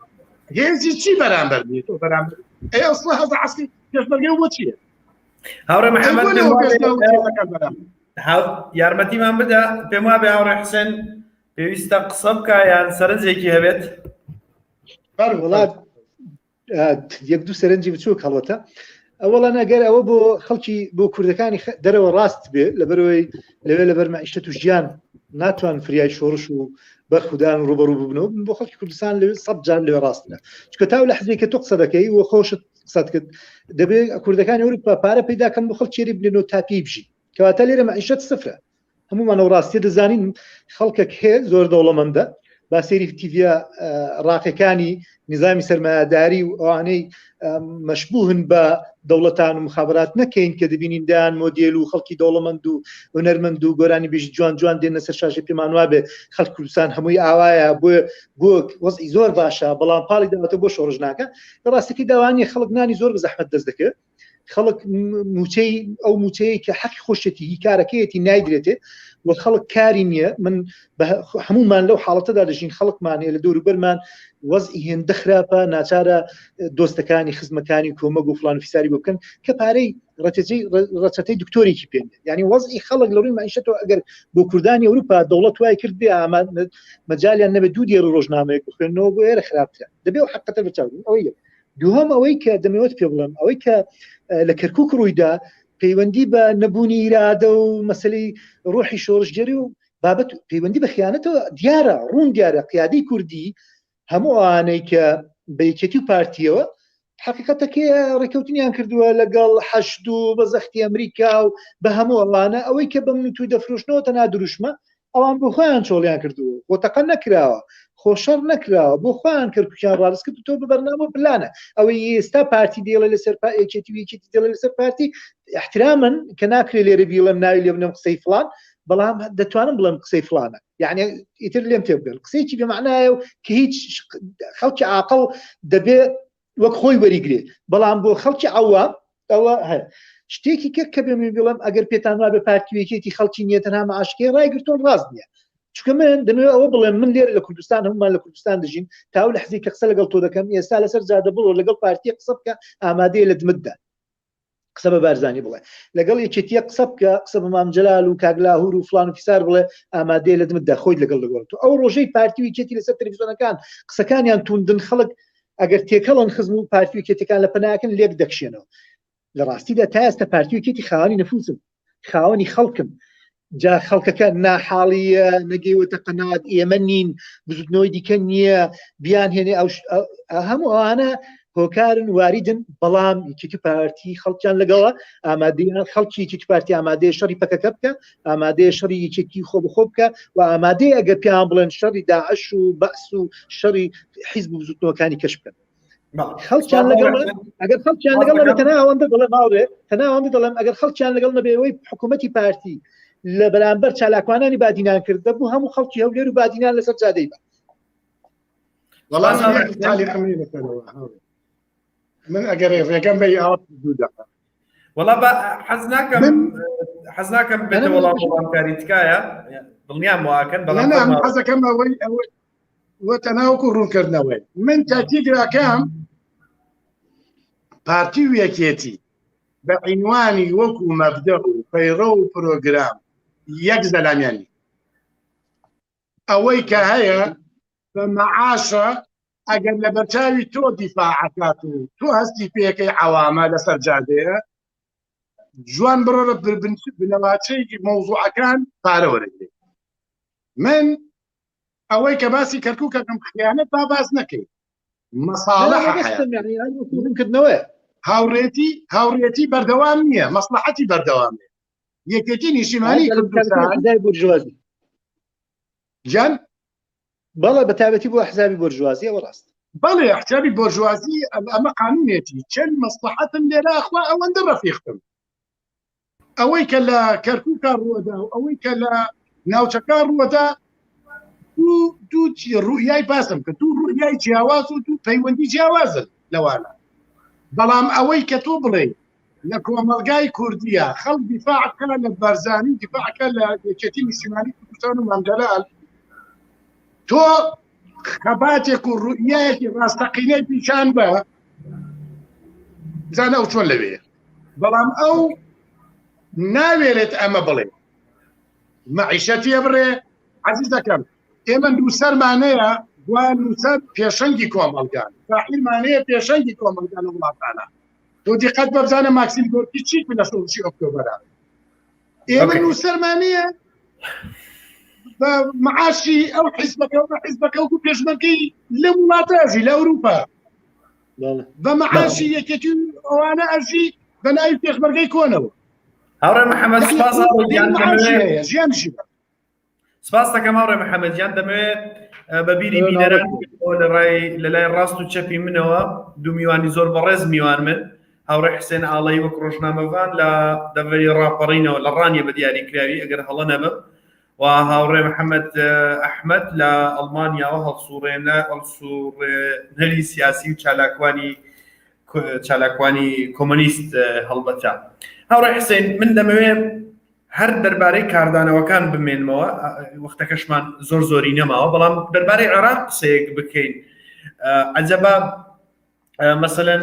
هێزی چی بەرامبەر بێت تۆ بەرامبەر ئەی ئەسڵە هەزە عەسکەری پێشمەرگە بۆ چییە؟ هاوڕێ محەممەد یارمەتیمان بدە پێم وابێ هاوڕێ حسێن پێویستە قسە بکە یان سەرنجێکی هەبێت وڵات یەک دوو سەرنجی بچووک هەڵەتە ئەوەڵەن ئەگەر ئەوە بۆ خەڵکی بۆ کوردەکانی دەرەوە ڕاست بێ لەبەرەوەی لەوێ لەبەر مەعیشەت و ژیان ناتوان فریای شۆڕش و بەرخودان و ڕوبەڕوو ببنەوە بۆ خەڵکی کوردستان لەوێ سەد جار لەوێ ڕاستە چونکە تاو لە حزبێک کە تۆ قسە دەکەی و خۆشت قسەت کرد دەبێ کوردەکانی ئەوروپا پارە پەیدا کەن بۆ خەڵک چێری بنێنەوە تا پێی بژی کەواتە لێرە مەعیشەت سفرە هەمومان ئەو ڕاستیە دەزانین خەڵکێک هەیە زۆر دەوڵەمەندە با سەیری تیڤە ڕاقەکانی نظامی سەرمایەداری و ئەوانەی مەشبوهن بە دەوڵەتان و مخابرات نەکەین کە دەبینین دایان مۆدیل و خەڵکی دەوڵەمەند و هونەرمەند و گۆرانی بێژی جوان جوان دێنە سەر شاشە پێمان وابێ خەڵک کوردستان هەمووی ئاوایە بۆ بۆ وەزعی زۆر باشە بەڵام پاڵی داوەتە بۆ شۆڕش ناکە لە ڕاستەکەی داوانیە خەڵک نانی زۆر بە زەحمەت دەست دەکەوێت خەڵک موچەی ئەو موچەیە کە حەقی خۆشێتی هی کارەکەیەتی نایدرێتێ و خەڵک کاری نییە من هەمومان لەو حاڵەتەدا دەژین خەڵکمان هەیە لە دەوروبەرمان وەزعی هێندە خراپە ناچارە دۆستەکانی خزمەکانی کۆمەگ و فلان فیساری بۆ بکەن کە پارەی ڕەچەتەی ڕەچەتەی دکتۆرێکی پێ یعنی وەزعی خەڵک لە ڕووی معیشەتەوە ئەگەر بۆ کوردانی ئەوروپا دەوڵەت وای کرد بێ ئاما مەجالیان نەبێت دوو دێڕ ڕۆژنامەیەک بخوێنەوە بۆ ئێرە خراپترە دەبێ و حقەتە بەچاو ئەوەی یەک دووهەم ئەوەی کە دەمەوێت پێ بڵێم ئەوەی کە لە کەرکک ڕوویدا پەیوەندی بە نەبوونی ئیرادە و مەسلەی ڕۆحی شۆڕشگێری و بابەت پەیوەندی بە خیانەتەوە دیارە ڕوون دیارە قیادەی کوردی هەموو ئەوانەی کە بە یەکێتی و پارتیەوە حقیقەتەکەی ڕێککەوتنیان کردووە لەگەڵ حەشد و بە زەختی ئەمریکا و بە هەموو ئەوانە ئەوەی کە بە من و توی دەفرۆشنەوە تەنها دروشمە ئەوان بۆ خۆیان چۆڵیان کردووە خۆ تەقە نەکراوە خۆ شەڕ نەکراوە بۆ خۆیان کەرکوکیان ڕاست کرد تۆ بە بەرنامە و پلانە ئەوەی ئێستا پارتی دێڵێ لەسەر یەکێتی و یەکێتی دێڵێ لەسەر پارتی احترامن کە ناکرێ لێرە بیڵێم ناوی لێ بنێم قسەی فلان بەڵام دەتوانم بڵێم قسەی فلانە یعنی ئیتر لێم تێبگەن قسەیەکی بێمانایە و کە هیچ خەڵکی عاقڵ دەبێ وەک خۆی وەریگرێ بەڵام بۆ خەڵکی عەوام ئەوە هەیە شتێکی کە کە بێ من بڵێم ئەگەر پێتان وابێ پارتی و یەکێتی خەڵکی نییە تەنها معاشکەی ڕایگرتوون ڕاست نییە چونکە من دەمەوێت ئەوە بڵێم من لێرە لە کوردستان هەمومان لە کوردستان دەژین تاو لە حزی کە قسە لەگەڵ تۆ دەکەم ئێستا لەسەر جادە بڕۆ لەگەڵ پارتی قسە بکە ئامادەیە لە دمتدا قسە بە بارزانی بڵێ لەگەڵ یەکێتیە قسە بکە قسە بە مام جەلال و کاک لاهور و فلان و فیسار بڵێ ئامادەیە لە دمتدا خۆیت لەگەڵ دەگۆڕێت و ئەو ڕۆژەی پارتی و یەکێتی لەسەر تەلەڤیزیۆنەکان قسەکانیان توندن خەڵک ئەگەر تێکەڵن خزم و پارتی و یەکێتیەکان لە پەناکەن لێک دەکشێنەوە لە ڕاستیدا تا ئێستا پارتی و یەکێتی خاوەنی نفوسن خاوەنی خەڵکن جا خەڵکەکە ناحاڵیە نەگەیوەتە قەنات ئێمە نین بزوتنەوەی دیکە نییە بیان هێنێ ئەو هەموو ئەوانە هۆکارن واریدن بەڵام یەکێتی پارتی خەڵکیان لەگەڵە ئامادەیان خەڵکی یەکێتی پارتی ئامادەیە شەڕی پەکەکە بکە ئامادەیە شەڕی یەکێتی خۆ بخۆ بکە و ئامادەیە ئەگەر پێیان بڵێن شەڕی داعش و بەعس و شەڕی حیزب و بزوتنەوەکانی کەش بکەن خەڵکیان لەگەڵ ئەگەر خەڵکیان لەگەڵ نەبێت تەنها ئەوەندە دەڵێم هاوڕێ تەنها ئەوەندە دەڵێم ئەگەر خەڵکیان لەگەڵ نەبێ ئەوەی حکوومەتی پارتی لە بەرامبەر چالاکوانانی بادینان کرد دەبوو هەموو خەڵکی هەولێر و بادینان لەسەر جادەی بە وەڵام تعلیقم هەیە لەسەرەوە هاوڕێ من ئەگەر ڕێگەم بەی ئاوا دوو دەقە وەڵا بە حەز ناکەم حەز ناکەم بێتە وەڵام وەڵامکاری تکایە دڵنیام واکەن بەڵام حەزەکەم ئەوەی ئەوەی وە تەنها وەکو ڕوونکردنەوەی من تاکید ئەکەم پارتی و یەکێتی بە عینوانی وەکو مەبدە و پەیڕە و پرۆگرام یەک زەلامیان ئەوەی کە هەیە بە مەعاشە ئەگەر لە بەرچاوی تۆ دیفاعەکات و تۆ هەستی پێەکەی عوامە لەسەر جادەیە جوان بڕۆ لە بنەواچەی مەوزوعەکان پارە وەرەگرێت من ئەوەی کە باسی کەرکووکەکەم خیانەت با باس نەکەی مەساڵح کردنەوە هاوڕێتی هاوڕێتی بەردەوام نییە مەسلحەتی بەردەوام یەکێتی نیشتیمانی کوردستان بورژوازی گیان بەڵێ بە تایبەتی بۆ حزابی بۆرژوازی ئەوە ڕاست بەڵێ حسابی بۆرژوازی ئەمە قانونێتی چەند مەسلحەتم لێرە خوا ئەوەندە ڕەفیقتم ئەوەی کە لە کەرکووکا ڕووەدا و ئەوەی کە لە ناوچەکە ڕووەدا دوو دوو ڕوئیای باسم کرد دوو ڕوئیای جیاواز و دوو پەیوەندی جیاوازن لەوانە بەڵام ئەوەی کە تۆ بڵێ لە کۆمەلگای کوردیە خەڵک دیفاع بکە لە بەرزانی دیفاعکە لە یەکێتی نیشتیمانی کوردستان و مام جەلال تۆ خەباتێک و ڕوئیایەکی ڕاستەقینەی پیشان بە بزانە ئەو چۆن لەوێ بەڵام ئەو ناوێرێت ئەمە بڵێ مەعیشەتیە بڕێ عزیزەکەم ئێمە نووسەرمانەیە گوایە نووسەر پێشەنگی کۆمەڵگان فاعلمانەیە پێشەنگی کۆمەڵگا لە وڵاتانە تۆ دیقەت بە بزانە ماکسیم گۆرکی چی کرد لە شۆڕشی ئۆکتۆبەرا ئێمە نووسەرمانەیە بە معاشی ئەو حیزبەکە و حیزبەکە و پێشمەرگەی لە وڵاتە ئەژی لە ئەوروپا بە معاشی یەکێتی ئەوانە ئەژی بە ناوی پێشمەرگەی کۆنەوە هاوڕێ محەممەد سپاس ژیان سپاس دەکەم هاوڕێ محەممەد گیان دەمەوێت بە بیری بینەران لە ڕای لە لای ڕاست و چەپی منەوە دوو میوانی زۆر بەڕێز میوان من هاوڕێ حسێن ئاڵی وەک ڕۆژنامەڤان لە دەڤەری ڕاپەڕینەوە لە ڕانیە بە دیاری کراوی ئەگەر هەڵە نەبم و هاوڕێ محەممەد ئەحمەد لە ئەڵمانیاوە هەڵسوڕێنە هەڵسوڕێنەری سیاسی و چالاکوانی چالاکوانی کۆمۆنیست هەڵبەتە هاوڕێ حسێن من دەمەوێت هەر دەربارەی کاردانەوەکان بمێنمەوە وەختەکەشمان زۆر زۆری نەماوە بەڵام دەربارەی عێراق قسەیەک بکەین عجبا مەسەلەن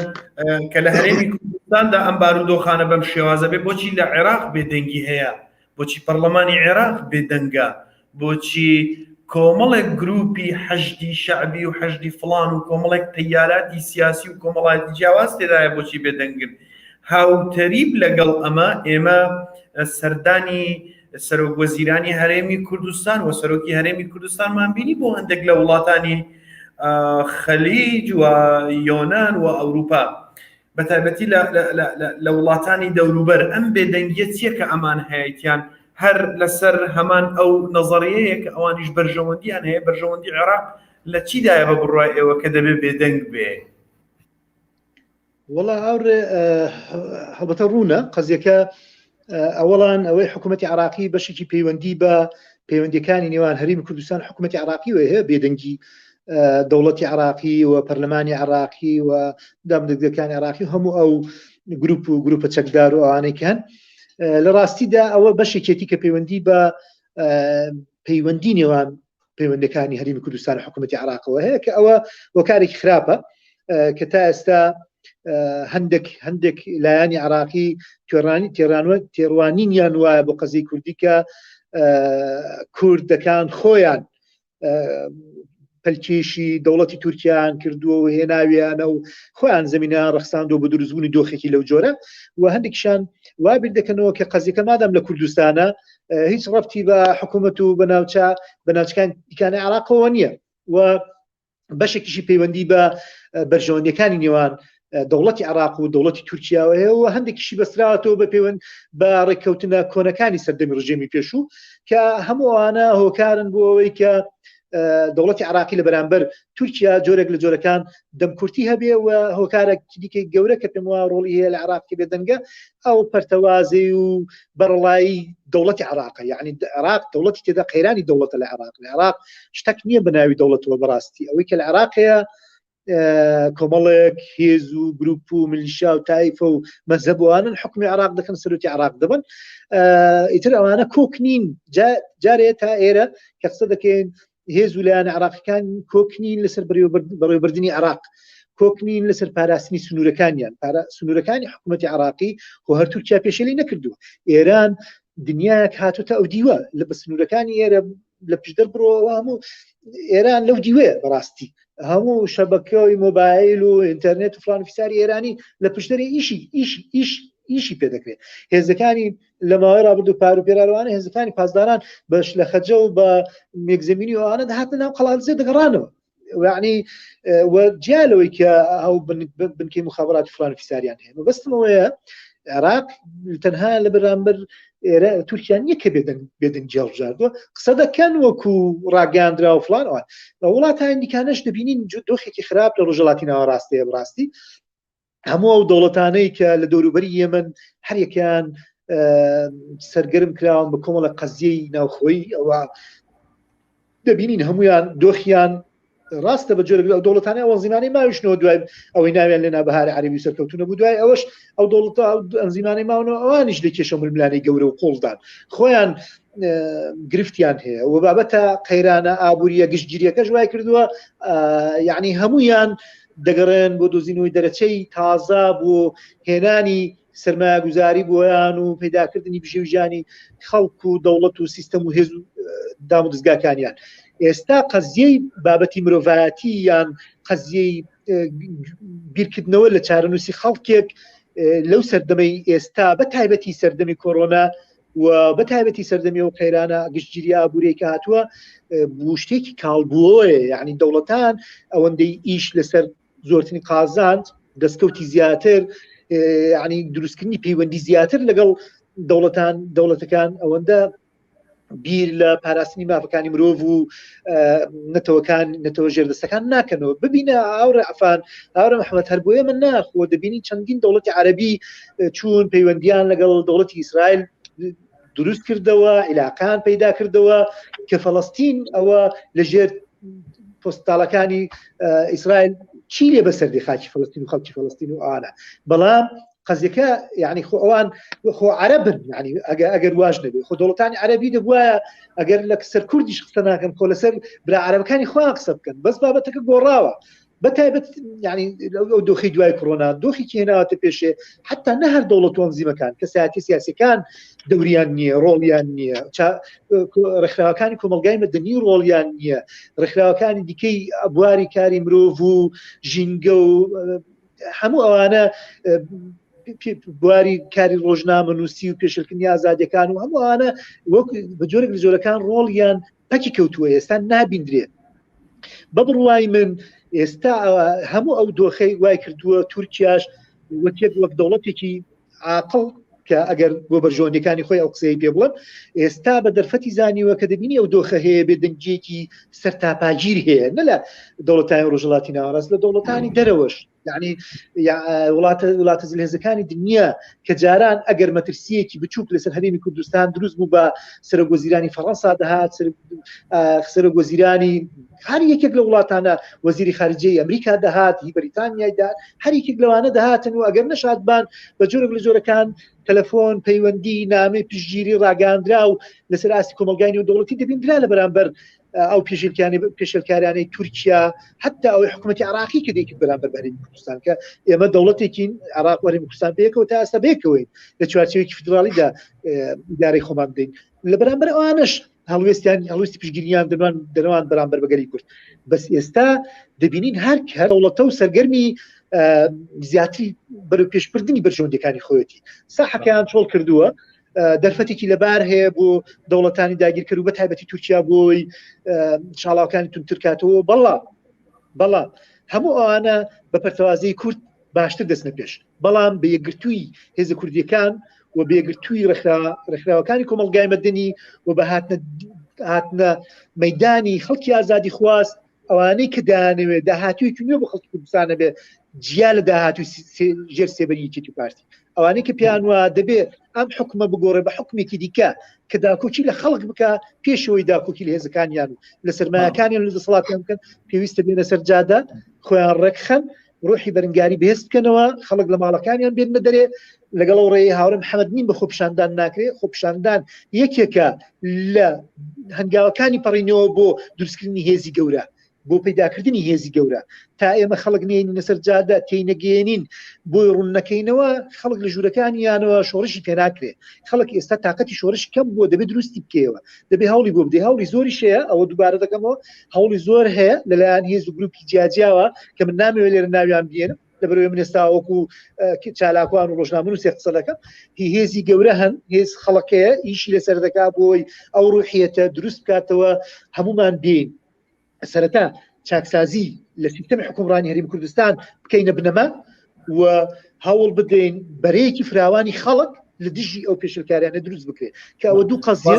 کە لە هەرێمی کوردستاندا ئەم بارودۆخانە بەم شێوازە بێ بۆچی لە عێراق بێدەنگی هەیە بۆچی پەرلەمانی عێراق بێدەنگە بۆچی کۆمەڵێک گروپی حەشدی شەعبی و حەشدی فڵان و کۆمەڵێک تەیاراتی سیاسی و کۆمەڵایەتی جیاواز تێدایە بۆچی بێدەنگن هاوتەریب لەگەڵ ئەمە ئێمە سەردانی سەرۆک وەزیرانی هەرێمی کوردستان و سەرۆکی هەرێمی کوردستانمان بینی بۆ هەندێک لە وڵاتانی خەلیج و یۆناان و ئەوروپا بە تایبەتی لە وڵاتانی دەوروبەر ئەم بێدەنگیە چییە کە ئەمان هەیەیان هەر لەسەر هەمان ئەو نەزەریەیە کە ئەوانیش بەرژەوەندیان هەیە بەرژەوەندی عێراق لە چیدایە بە بڕای ئێوە کە دەبێ بێدەنگ بێ؟ وەڵا هاوڕێ هەڵبەتە ڕوونە قەزیەکە ئەوەڵان ئەوەی حکوومەتتی عراقی بەشێکی پەیوەندی بە پەیوەندیەکانی نێوان هەرێمی کوردستان حکوومەتتی عراقی هەیە بێدەنگی دەوڵەتی عراقی و پەرلەمانی عراقی و دامدەگەکانی عراقی هەموو ئەو گروپ و گروپە چەکدار و ئەوانەی هەن لە ڕاستیدا ئەوە بەشێکێتی کە پەیوەندی بە پەیوەندی نێوان پەیوەندەکانی هەرێمی کوردستان و حکوومەتتی عراقەوە هەیە کە ئەوە هۆکارێکی خراپە کە تا ئێستا هەندێک هەندێک لایەنی عراقی توێڕانی تێرانوە تێڕوانینیان وایە بۆ قەزی کوردی کە کوردەکان خۆیان پەلکێشی دەوڵەتی تورکیان کردووە و هێناویانە و خۆیان زمینیان ڕەخساندووە بە دروستبوونی دۆخێکی لەو جۆرە و هەندێکیشان وا بیر دەکەنەوە کە قەزیەکە مادام لە کوردستانە هیچ ڕەبتی بە حکوومەت و بە ناوچە بە ناوچەکان دیکانە عراقەوە نییە و بەشێکیشی پەیوەندی بە بەرژەوەندیەکانی نێوان دەوڵەتی عراق و دەوڵەتی تورکیاوە هەیە و هەندێکیشی بەستراوەتەوە بە پەیوەند بە ڕێککەوتنە کۆنەکانی سەردەمی ڕژێمی پێشوو کە هەموو ئەوانە هۆکارن بۆ ئەوەی کە دەوڵەتی عراقی لە بەرامبەر تورکیا جۆرێک لە جۆرەکان دەمکورتی هەبێ و هۆکارە دیکەی گەورە کە پێم وا ڕۆڵی هەیە لە عراق کە بێدەنگە ئەو پەرتەوازەی و بەرەڵایی دەوڵەتی عراقە یعنی عراق دەوڵەتی تێدا قەیرانی دەوڵەتە لە عراق لە عراق شتێک نییە بە ناوی دەوڵەتەوە بەڕاستی ئەوەی کە لە عراق هەیە کۆمەڵێک هێز و گروپ و ملیشا و تایفە و مەزهەبوانن حکومی عراق دەکەن سەرۆکی عراق دەبن ئیتر ئەوانە کۆک نین جارێ تا ئێرە کە قسە دەکەین هێز و لایەنە عراقیەکان کۆک نین لەسەر بەڕێوەبردنی عراق کۆک نین لەسەر پاراستنی سنوورەکانیان سنوورەکانی حکوومەتتی عراقی خۆ هەر تورکیا پێشێلی نەکردووە ئێران دنیایەک هاتوتە ئەو دیوە لە بە سنوورەکانی ئێرە لە پشدەر بڕۆوە هەموو ئێران لەو دیوێ بەڕاستی هەموو شەبەکەی مۆبایل و ئینتەرنێت و فلان فیساری ئێرانی لە پشدەری ئیشی ئیش ئیش ئیشی پێ دەکرێت هێزەکانی لە ماوەی ڕابردوو پار و پێراروانە هێزەکانی پاسداران بەش لە خەجە و بە مێگزەمینی ئەوانە دەهاتە ناو قەڵادزێ دەگەڕانەوە یعنی جیا لەوەی کە ئەو بنکەی مخابرات فلان فیساریان هەیە مەبەستمەوەیە عێراق تەنها لە بەرامبەر ئێرە تورکیا نییە کە بێدەنگ بێدەنگ جێڵبژاردووە قسە دەکەن وەکو ڕاگەیاندرا و فلان ئەوان لە وڵاتانی دیکانەش دەبینین دۆخێکی خراپ لە ڕۆژهەڵاتی ناوەڕاستەیە بڕاستی هەموو ئەو دەوڵەتانەی کە لە دەوروبەری یەمەن هەریەکیان سەرگەرم کراون بە کۆمەڵە قەزیەی ناوخۆی ئەوە دەبینین هەمویان دۆخیان ڕاستە بە جۆرێک ئەو دەوڵەتانە ئەو ئەنزیمانەی ماویشنەوە دوای ئەوەی ناویان لێنا بەهاری عەرەبی سەرکەوتوو نەبوو دوای ئەوەش ئەو دەوڵەتە ئەو ئەنزیمانەی ماونەوە ئەوانیش لە کێشە ململانەی گەورە و قوڵدان خۆیان گرفتیان هەیە و بابەتە قەیرانە ئابووریە گشتگیریەکەش وای کردووە یعنی هەمویان دەگەڕێن بۆ دۆزینەوەی دەرەچەی تازە بۆ هێنانی سەرمایەگوزاری بۆیان و پەیداکردنی بژێوی ژیانی خەڵک و دەوڵەت و سیستەم و هێز و دام و دەزگاکانیان ئێستا قەزیەی بابەتی مرۆڤایەتی یان قەزیەی بیرکردنەوە لە چارەنووسی خەڵکێک لەو سەردەمەی ئێستا بە تایبەتی سەردەمی کۆرۆنا و بە تایبەتی سەردەمی ئەو قەیرانە گشتگیری ئابووریی کە هاتووە بوو شتێکی کاڵبووەیە یعنی دەوڵەتان ئەوەندەی ئیش لەسەر زۆرترین قازانج دەستکەوتی زیاتر ینی دروستکردنی پەیوەندی زیاتر لەگەڵ دەوڵەتان دەوڵەتەکان ئەوەندە بیر لە پاراستنی مافەکانی مرۆڤ و نەتەوەکان نەتەوە ژێردەستەکان ناکەنەوە ببینە ئاورە ئەفان ئاورە محەممەد هەر بۆیە من ناخۆ دەبینی چەندین دەوڵەتی عەربی چوون پەیوەندیان لەگەڵ دەوڵەتی ئیسرائیل دروست کردەوە عیلاقان پەیدا کردەوە کە فەڵستین ئەوە لەژێر پۆستاڵەکانی ئیسرائیل چی لێ بەسەر دی خاکی فلستین و خەڵکی فلستین و ئانا بەڵام قەزیەکە یعنی خۆ ئەوان خۆ عەرەبن یعنی ئەگەر ئەگەر واش نەبێ خۆ دەوڵەتانی عەرەبی دەبوایە ئەگەر لە سەر کوردیش قسە ناکەن خۆ لەسەر برا عەرەبەکانی خۆیان قسە بکەن بەس بابەتەکە گۆڕاوە بە تایبەت یعنی ئەو دۆخی دوای کۆرۆنا دۆخی هێناوەتە پێشێ حتا نە هەر دەوڵەت و ئەنزیمەکان کەسایەتی سیاسەکان دەوریان نییە ڕۆڵیان نییە ڕێکخراوەکانی کۆمەلگای مەدەنی ڕۆڵیان نییە ڕێکخراوەکانی دیکەی بواری کاری مرۆڤ و ژینگە و هەموو ئەوانە بواری کاری ڕۆژنامە نووسی و پێشلکردنی ئازادیەکان و هەموو ئەوانە وەک بە جۆرێک لە جۆرەکان ڕۆڵیان پەکی کەوتووە ئێستا نابیندرێت بە بڕوای من ئێستا هەموو ئەو دۆخەی وای کردووە تورکیاش وەکێک وەک دەوڵەتێکی عاقڵ کە ئەگەر بۆ بەرژەوەندیەکانی خۆی ئەو قسەی پێ بڵێم ئێستا بە دەرفەتی زانیوە کە دەبینی ئەو دۆخە هەیە بێدەنگیەکی سەرتاپاگیر هەیە نە لە دەوڵەتانی ڕۆژهەڵاتی ناوەڕاست لە دەوڵەتانی دەرەوەش یعنی وڵاتە وڵاتە زلهێزەکانی دنیا کە جاران ئەگەر مەترسیەکی بچووک لەسەر هەرێمی کوردستان دروست بوو بە سەرۆک وەزیرانی فەڕەنسا دەهات سەرۆک وەزیرانی هەر یەکێک لە وڵاتانە وەزیری خارجەی ئەمریکا دەهات هی بەریتانیای دا هەر یەکێک لەوانە دەهاتن و ئەگەر نەشاتبان بە جۆرێک لە جۆرەکان تەلەفۆن پەیوەندی نامەی پشتگیری ڕاگەاندرا و لەسەر ئاستی کۆمەلگای نێودەوڵەتی دەبیندرا لە بەرامبەر ئەو پێشێلکاریانەی تورکیا حتا ئەوەی حکوومەتتی عراقی کە دەیکرد بەرامبەر بەرێمی کوردستان کە ئێمە دەوڵەتێکین عراق وەرێمی کوردستان پێکەوە تا ئێستا بێکەوەین لە چوارچێوەیەکی فیدراڵیدا ئیدارەی خۆمان بدەین لە بەرامبەر ئەوانش هەڵوێستیان هەڵوێستی پشگیریان دەنوان دەنوان بەرامبەر بەگەلی کورد بەس ئێستا دەبینین هەر هەر دەوڵەتە و سەرگەرمی زیاتری بەرەو پێشبردننی بەرژەوەندەکانی خۆیەتی ساحەکەیان چۆڵ کردووە دەرفەتێکی لەبار هەیە بۆ دەوڵەتانی داگیرکەر و بە تایبەتی تورکیا بۆی شاڵاوکانی تونترکاتەوە بەڵام بەڵام هەموو ئەوانە بە پەرتەوازەی کورد باشتر دەچنە پێش بەڵام بە یەکگرتووی هێزە کوردیەکان و بێگرتووی ڕێکخراوەکانی کۆمەلگای مەدەنی و بە هاتنە هاتنە مەدانی خەڵکی ئازادی خواست ئەوانەی کە دانەوێت داهاتوویەکی نوێ بۆ خەڵکی کوردستانە بێ جیا لە داهاتوو ژێر سێبەری یەکێتی پارتی ئەوانەی کە پێیان وا دەبێ ئەم حکومە بگۆڕێ بە حکومێکی دیکە کە داکۆکی لە خەڵک بکە پێشەوەی داکۆکی لە هێزەکانیان و لە سەرمایەکانیان لە دەسەڵاتیان بکەن پێویستە بێنە سەر جادە خۆیان ڕێکخەن ڕۆحی بەرنگاری بەهێز بکەنەوە خەڵک لە ماڵەکانیان بێنە دەرێ لەگەڵ ئەو ڕێی هاوڕێ محەممەد نین بە خۆپیشاندان ناکرێ خۆپیشاندان یەکێکە لە هەنگاوەکانی پەڕینەوە بۆ دروستکردنی هێزی گەورە بۆ پەیداکردنی هێزی گەورە تا ئێمە خەڵک نێنین لەسەر جادە تێینەگەێنین بۆی ڕوون نەکەینەوە خەڵک لە ژوورەکانیانەوە شۆڕشی پێناکرێ خەڵک ئێستا تااقەتی شۆرش کەم بووە دەبێت دروستی بکەیەوە دەبێ هەوڵی بۆ بدەی هەوڵی زۆریش هەیە ئەوە دووبارە دەکەمەوە هەوڵی زۆر هەیە لەلایەن هێز و گروپی جیاجیاوە کە من نامەوێت لێرە ناویان بێنم لەبەرەوەی من ئێستا وەکو چالاکوان و ڕۆژنامەنووسێک قسە دەکەم هی هێزی گەورە هەن هێز خەڵەکەیە ئیشی لەسەر دەکا بۆی ئەو ڕوحیەتە دروست بکاتەوە هەمومان بین سەرەتا چاکسازی لە سیستەمی حکومڕانی هەرێمی کوردستان بکەینە بنەما و هەوڵ بدەین بەرەیەکی فراوانی خەڵک لە دژی ئەو پێشلکاریانە دروست بکرێت کە ئەوە دوو قەزیە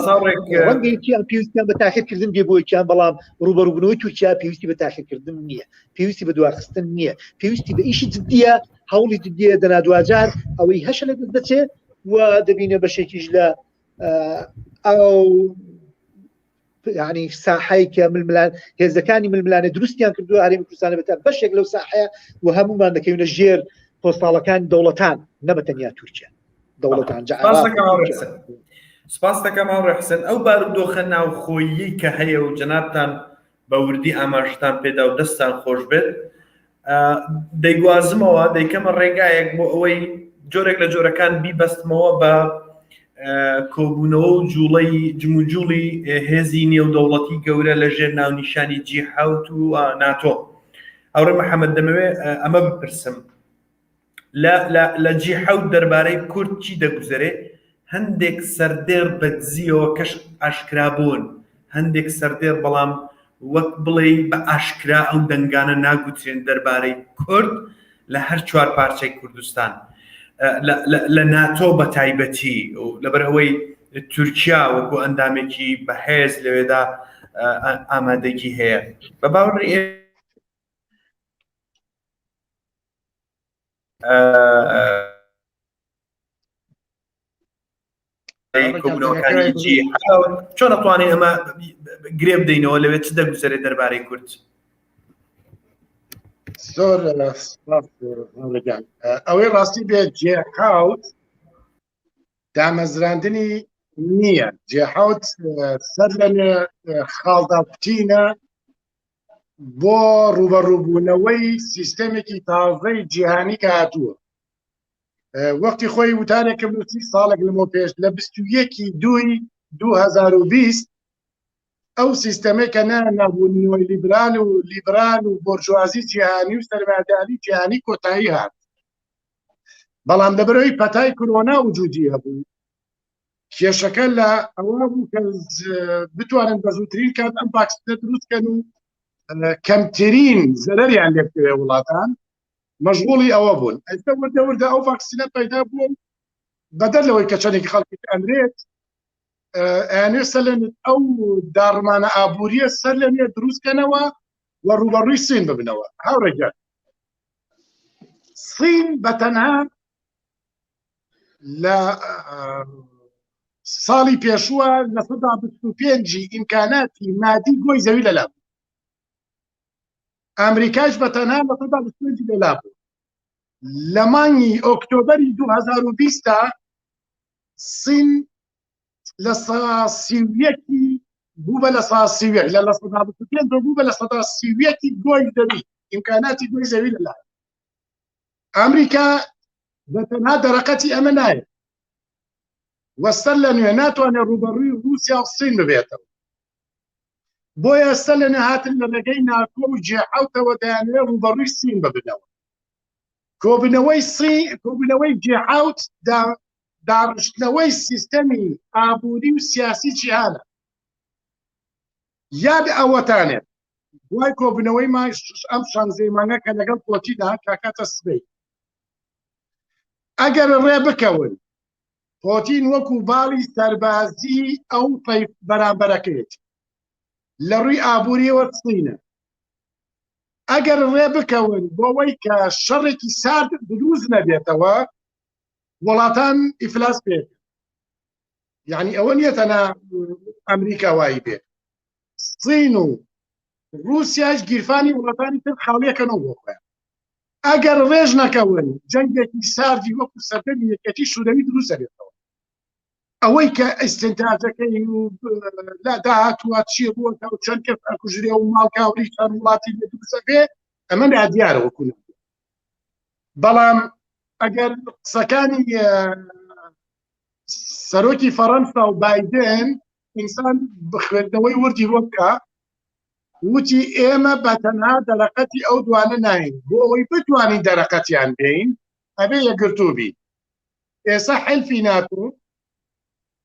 ڕەنگێکیان پێویستیان بە تاخیرکردن بێ بۆیان بەڵام ڕوبەڕوبنەوەی تورکیا پێویستی بە تاخیرکردن نییە پێویستی بە دواخستن نییە پێویستی بە ئیشی جدیە هەوڵی جدیە دەنا دواجار ئەوەی هەشە لە دەست دەچێت و دەبینە بەشێکیش لە ئەو ینی ساحەی کە ململان هێزەکانی ململانێ دروستیان کردووە هەرێمی کوردستان بێتە بەشێک لەو ساحەیە و هەمومان دەکەوینە ژێر پۆستاڵەکان دەوڵەتان نە بە تەنیا تورکیا دەوڵەتان جا. سپاس دەکەم هاوڕێ حسێن. ئەو بارودۆخە ناوخۆییەی کە هەیە و جەنابتان بە وردی ئاماژەتان پێدا و دەستتان خۆش بێت، دەیگوازمەوە دەیکەمە ڕێگایەک بۆ ئەوەی جۆرێک لە جۆرەکان بیبەستمەوە بە کۆبوونەوە و جوڵەی جموجوڵی هێزی نێودەوڵەتی گەورە لە ژێر ناونیشانی جی حوت و ناتۆ. هاوڕێ محەممەد دەمەوێت ئەمە بپرسم لە جی حەوت دەربارەی کورد چی دەگوزەرێ؟ هەندێک سەردێڕ بە دزییەوە کەش ئاشکرا بوون، هەندێک سەردێڕ بەڵام وەک بڵێی بە ئاشکرا ئەو دەنگانە ناگوترێن دەربارەی کورد لە هەر چوار پارچەی کوردستان لە ناتۆ بە تایبەتی لەبەر ئەوەی تورکیا وەکو ئەندامێکی بەهێز لەوێدا ئامادەگی هەیە بە باوەڕی چۆن ئەتوانین ئەمە گرێ بدەینەوە لەوێ چ دەگوزەرێ دەربارەی کورد؟ زۆر ئەوەی ڕاستی بێت جێحاوت دامەزراندنی نییە جێحاوت سەر لە خاڵدا پتینە بۆ ڕوبەڕووبوونەوەی سیستەمێکی تازەی جیهانی کە هاتووە وەختی خۆی وتارێکم نووسی ساڵێک لەمە پێش لە 21 دوی 2020 ئەو سیستەمێک کە نابوو نوێ لیبرال و لیبرال و بۆرجوازی جیهانی و سەرمایەداری جیهانی کۆتایی هات بەڵام لەبەرەوەی پەتای کۆرۆنا وجودی هەبوو کێشەکە لە ئەوە بوو کە بتوانن بە زووترین کات ئەم ڤاکسینە دروست کەن و کەمترین زەرەریان لێ بکەوێ وڵاتان مەشغوڵی ئەوە بوون ئێستا وردە وردە ئەو ڤاکسینە پەیدا بووە بەدەر لەوەی کە چەندێکی خەڵکی ئەمرێت ئەیانێ سەر لە ئەو داڕمانە ئابووریە سەر لە نوێ دروستکەنەوە و ڕوبەڕووی سین ببنەوە هاوڕێگەر سین بە تەنها لە ساڵی پێشووە لە سەدا پێنجی ئیمکاناتی مادی گۆی زەوی لەلا بوو ئەمریکاش بە تەنها لە سەدا پێنجی لەلا بوو لە مانگی ئۆکتۆبەری 2020 تا سین لە سیویەکی بوو بە لە سیوێک لە لە سەدا پێنج بوو بە لە سەدا سیویەکی گۆی زەوی ئیمکاناتی گۆی زەوی لەلا ئەمریکا بە تەنها دەرەقەتی ئەمە نایە وەسەر لە نوێ ناتوانێت ڕوبەڕووی رووسیا و سین ببێتەوە بۆیە سەر لە نوێ هاتن لە ڕێگەی ناتۆ و جێحوتەوە دەیانەوێت ڕوبەڕووی سین ببنەوە کۆبنەوەی سی کۆبنەوەی جێحوت داڕشتنەوەی سیستەمی ئابووری و سیاسی جیهانە یاد ئەوەتانێت دوای کۆبنەوەی ئەم شانزەی مانگە کە لەگەڵ پۆتیدا کاکاتە سبەی ئەگەر ڕێ بکەون پۆتین وەکو باڵی سەربازی ئەو بەرامبەرەکەیت لە ڕووی ئابووریەوە سینە ئەگەر ڕێ بکەون بۆەوەی کە شەڕێکی سارد دروست نەبێتەوە وڵاتان ئیفلاس پێ یعنی ئەوە نییە تەنها ئەمریکا وایی بێت سین و رووسیاش گیرفانی وڵاتانی تر خاڵیەکەنەوە بۆ خۆیان ئەگەر ڕێژ نەکەون جەنگێکی ساردی وەکو سەردەمی یەکێتی شوورەوی دروست دەبێتەوە ئەوەی کە ئیستنتاجەکەی و لە داهاتووە چی ڕووەکە و چەند کەس ئەکوژرێ و ماڵکاوری چەند وڵاتی لێ دروست دەبێ ئەمە نادیارە وەکو بەڵام ئەگەر قسەکانی سەرۆکی فەڕەنسا و بایدن ئینسان بخوێندنەوەی وردی بۆ بکە وتی ئێمە بە تەنها دەرەقەتی ئەو دوانە ناین بۆ ئەوەی بتوانین دەرەقەتیان بین ئەبێ یەکگرتوو بین ئێستا حلفی ناتۆ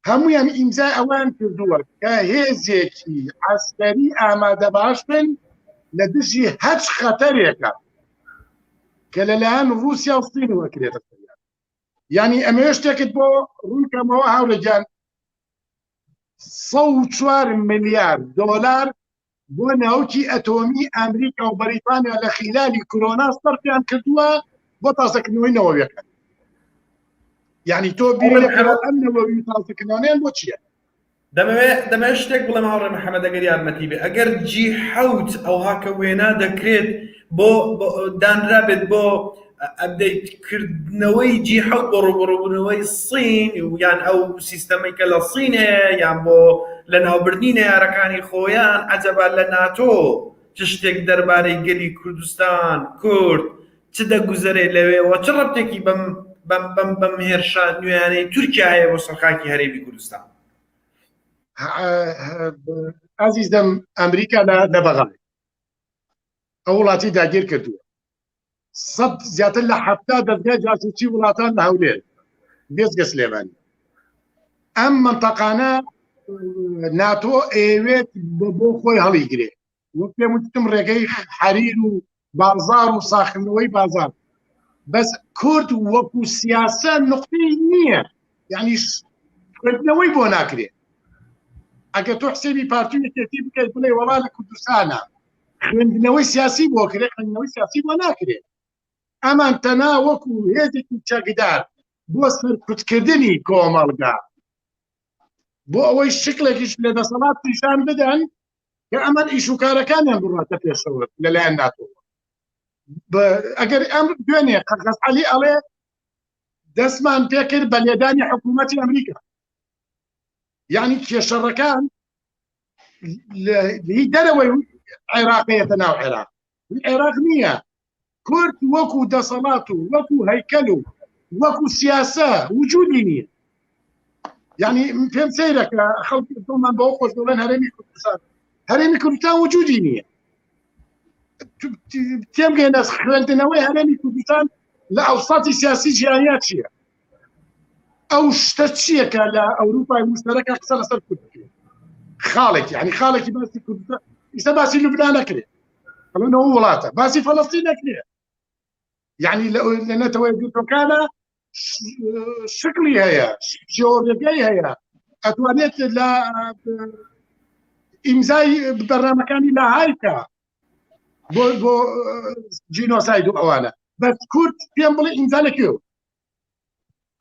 هەمویان ئیمزای ئەوان کردووە کە هێزێکی عسکەری ئامادە باش بن لە دژی هەچ خەتەرێکە کە لەلایەن رووسیا و سینەوە کرێتە یعنی ئەمەوێ شتێکت بۆ ڕوونکەمەوە هاوڕێگیان 104 ملیار دۆلار بۆ ناوکی ئەتۆمی ئەمریکا و بەریتانیا لە خیلالی کۆرۆنا سەرفیان کردووە بۆ تازەکردنەوەی نەوەویەکان یعنی تۆ بیری ئەم نەوەوی تازەکردنەوەیان بۆ چییە؟ دەمەوێت دەمەوێت شتێک بڵێم هاوڕێ محەممەد ئەگەر یارمەتی بێ ئەگەر جی حەوت ئەوها کە وێنا دەکرێت بۆ دانرابێت بۆ ئەپدەیت کردنەوەی جی حەوت بۆ ڕووبەڕووبوونەوەی سین یان ئەو سیستەمەی کە لە سین هەیە یان بۆ لەناوبردنی نەیارەکانی خۆیان عەجەبا لە ناتۆ چ شتێک دەربارەی گەلی کوردستان کورد چ دەگوزەرێ لەوێ و چ ڕەبتێکی بەم بەم بەم بەم هێرشە نوێیانەی تورکیا هەیە بۆ سەر خاکی هەرێمی کوردستان؟ ئازیزم ئەمریکا لە بەغا ئەو وڵاتی داگیر کردووە سەد زیاتر لە حەفتا دەزگای جاسوسی وڵاتان لە هەولێر بێجگە سلێمانی ئەم منتەقانە ناتۆ ئەیەوێت بۆ خۆی هەڵیگرێ وەک پێم وتم ڕێگەی حەریر و بازار و ساخردنەوەی بازار بەس کورد وەکو سیاسە نقطەی نییە یعنی خوێندنەوەی بۆ ناکرێت ئەگەر تۆ حسێبی پارتی و یەکێتی بکەیت بڵێ وەڵا لە کوردستانە خوێندنەوەی سیاسی بۆ کرێ خوێندنەوەی سیاسی بۆ ناکرێت ئەمان تەنا وەکو هێزێکی چەکدار بۆ سەرکوتکردنی کۆمەڵگا بۆ ئەوەی شکلێکیش لە دەسەڵات پیشان بدەن کە ئەمان ئیش و کارەکانیان بڕاتە پێشەوە لەلایەن ناتۆوە ئەگەر ئەم دوێنێ قەرغەز عەلی ئەڵێ دەستمان پێکرد بە لێدانی حکوومەتی ئەمریکا یعنی کێشەڕەکان هی دەرەوەی عێراقەیەتە ناو عێراق عێراق نییە کورد وەکو دەسەڵات و وەکو هەیکەل و وەکو سیاسە وجودی نییە یعنی پێم سەیرە کە خەڵکی دڵمان بەوە خۆش دەڵێن هەرێمی کوردستان هەرێمی کوردستان وجودی نییە تێم گەێنە خوێندنەوەی هەرێمی کوردستان لە ئەوساتی سیاسی جیهانیا چییە ئەو شتە چییە کە لە ئەوروپای مشتەرەکە قسە لەسەر کورد بکرێت خاڵێکی یعنی خاڵێکی باسی کوردستان ئیستا باسی لوبنان نەکرێت ئەڵێن ئەو وڵاتە باسی فەلەستین نەکرێت یعنی لە نەتەوە یەکگرتووەکانە شکلی هەیە شێوەڕێگەی هەیە ئەتوانێت لە ئیمزای بەرنامەکانی لە هایکە بۆ بۆ جینۆساید و ئەوانە بەس کورد پێم بڵێ ئیمزا لە کوێ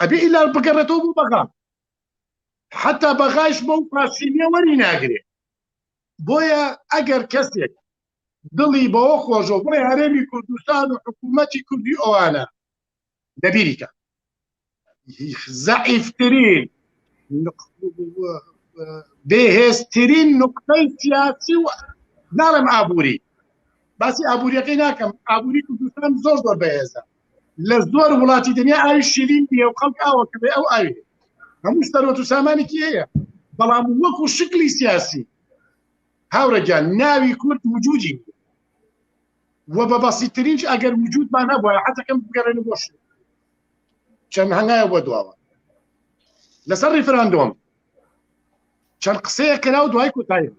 ئەبێ ئیلا بگەڕێتەوە بۆ بەغا حتا بەغایش بەو پاسینیە وەری ناگرێ بۆیە ئەگەر کەسێک دڵی بەوە خۆشە بڵێ هەرێمی کوردستان و حکوومەتی کوردی ئەوانە لەبیریکە زەعیفترین بێهێزترین نقطەی سیاسی و ناڵێم ئابووری باسی ئابووریەکەی ناکەم ئابووری کوردستان زۆر زۆر بەهێزە لە زۆر وڵاتی دنیا ئاوی شیرین نییە و خەڵک ئاوە کە ئەو ئاوی هەموو سەرۆت و سامانێکی هەیە بەڵام وەکو شکلی سیاسی هاوڕێگیان ناوی کورد وجودی و بە بەسیترینش ئەگەر وجودمان هەبووە حەتەکەم بگەڕێن بۆ چەند هەنگایە بۆ دواوە لەسەر ڕیفراندۆم چەند قسەیە کرا و دوای کۆتایی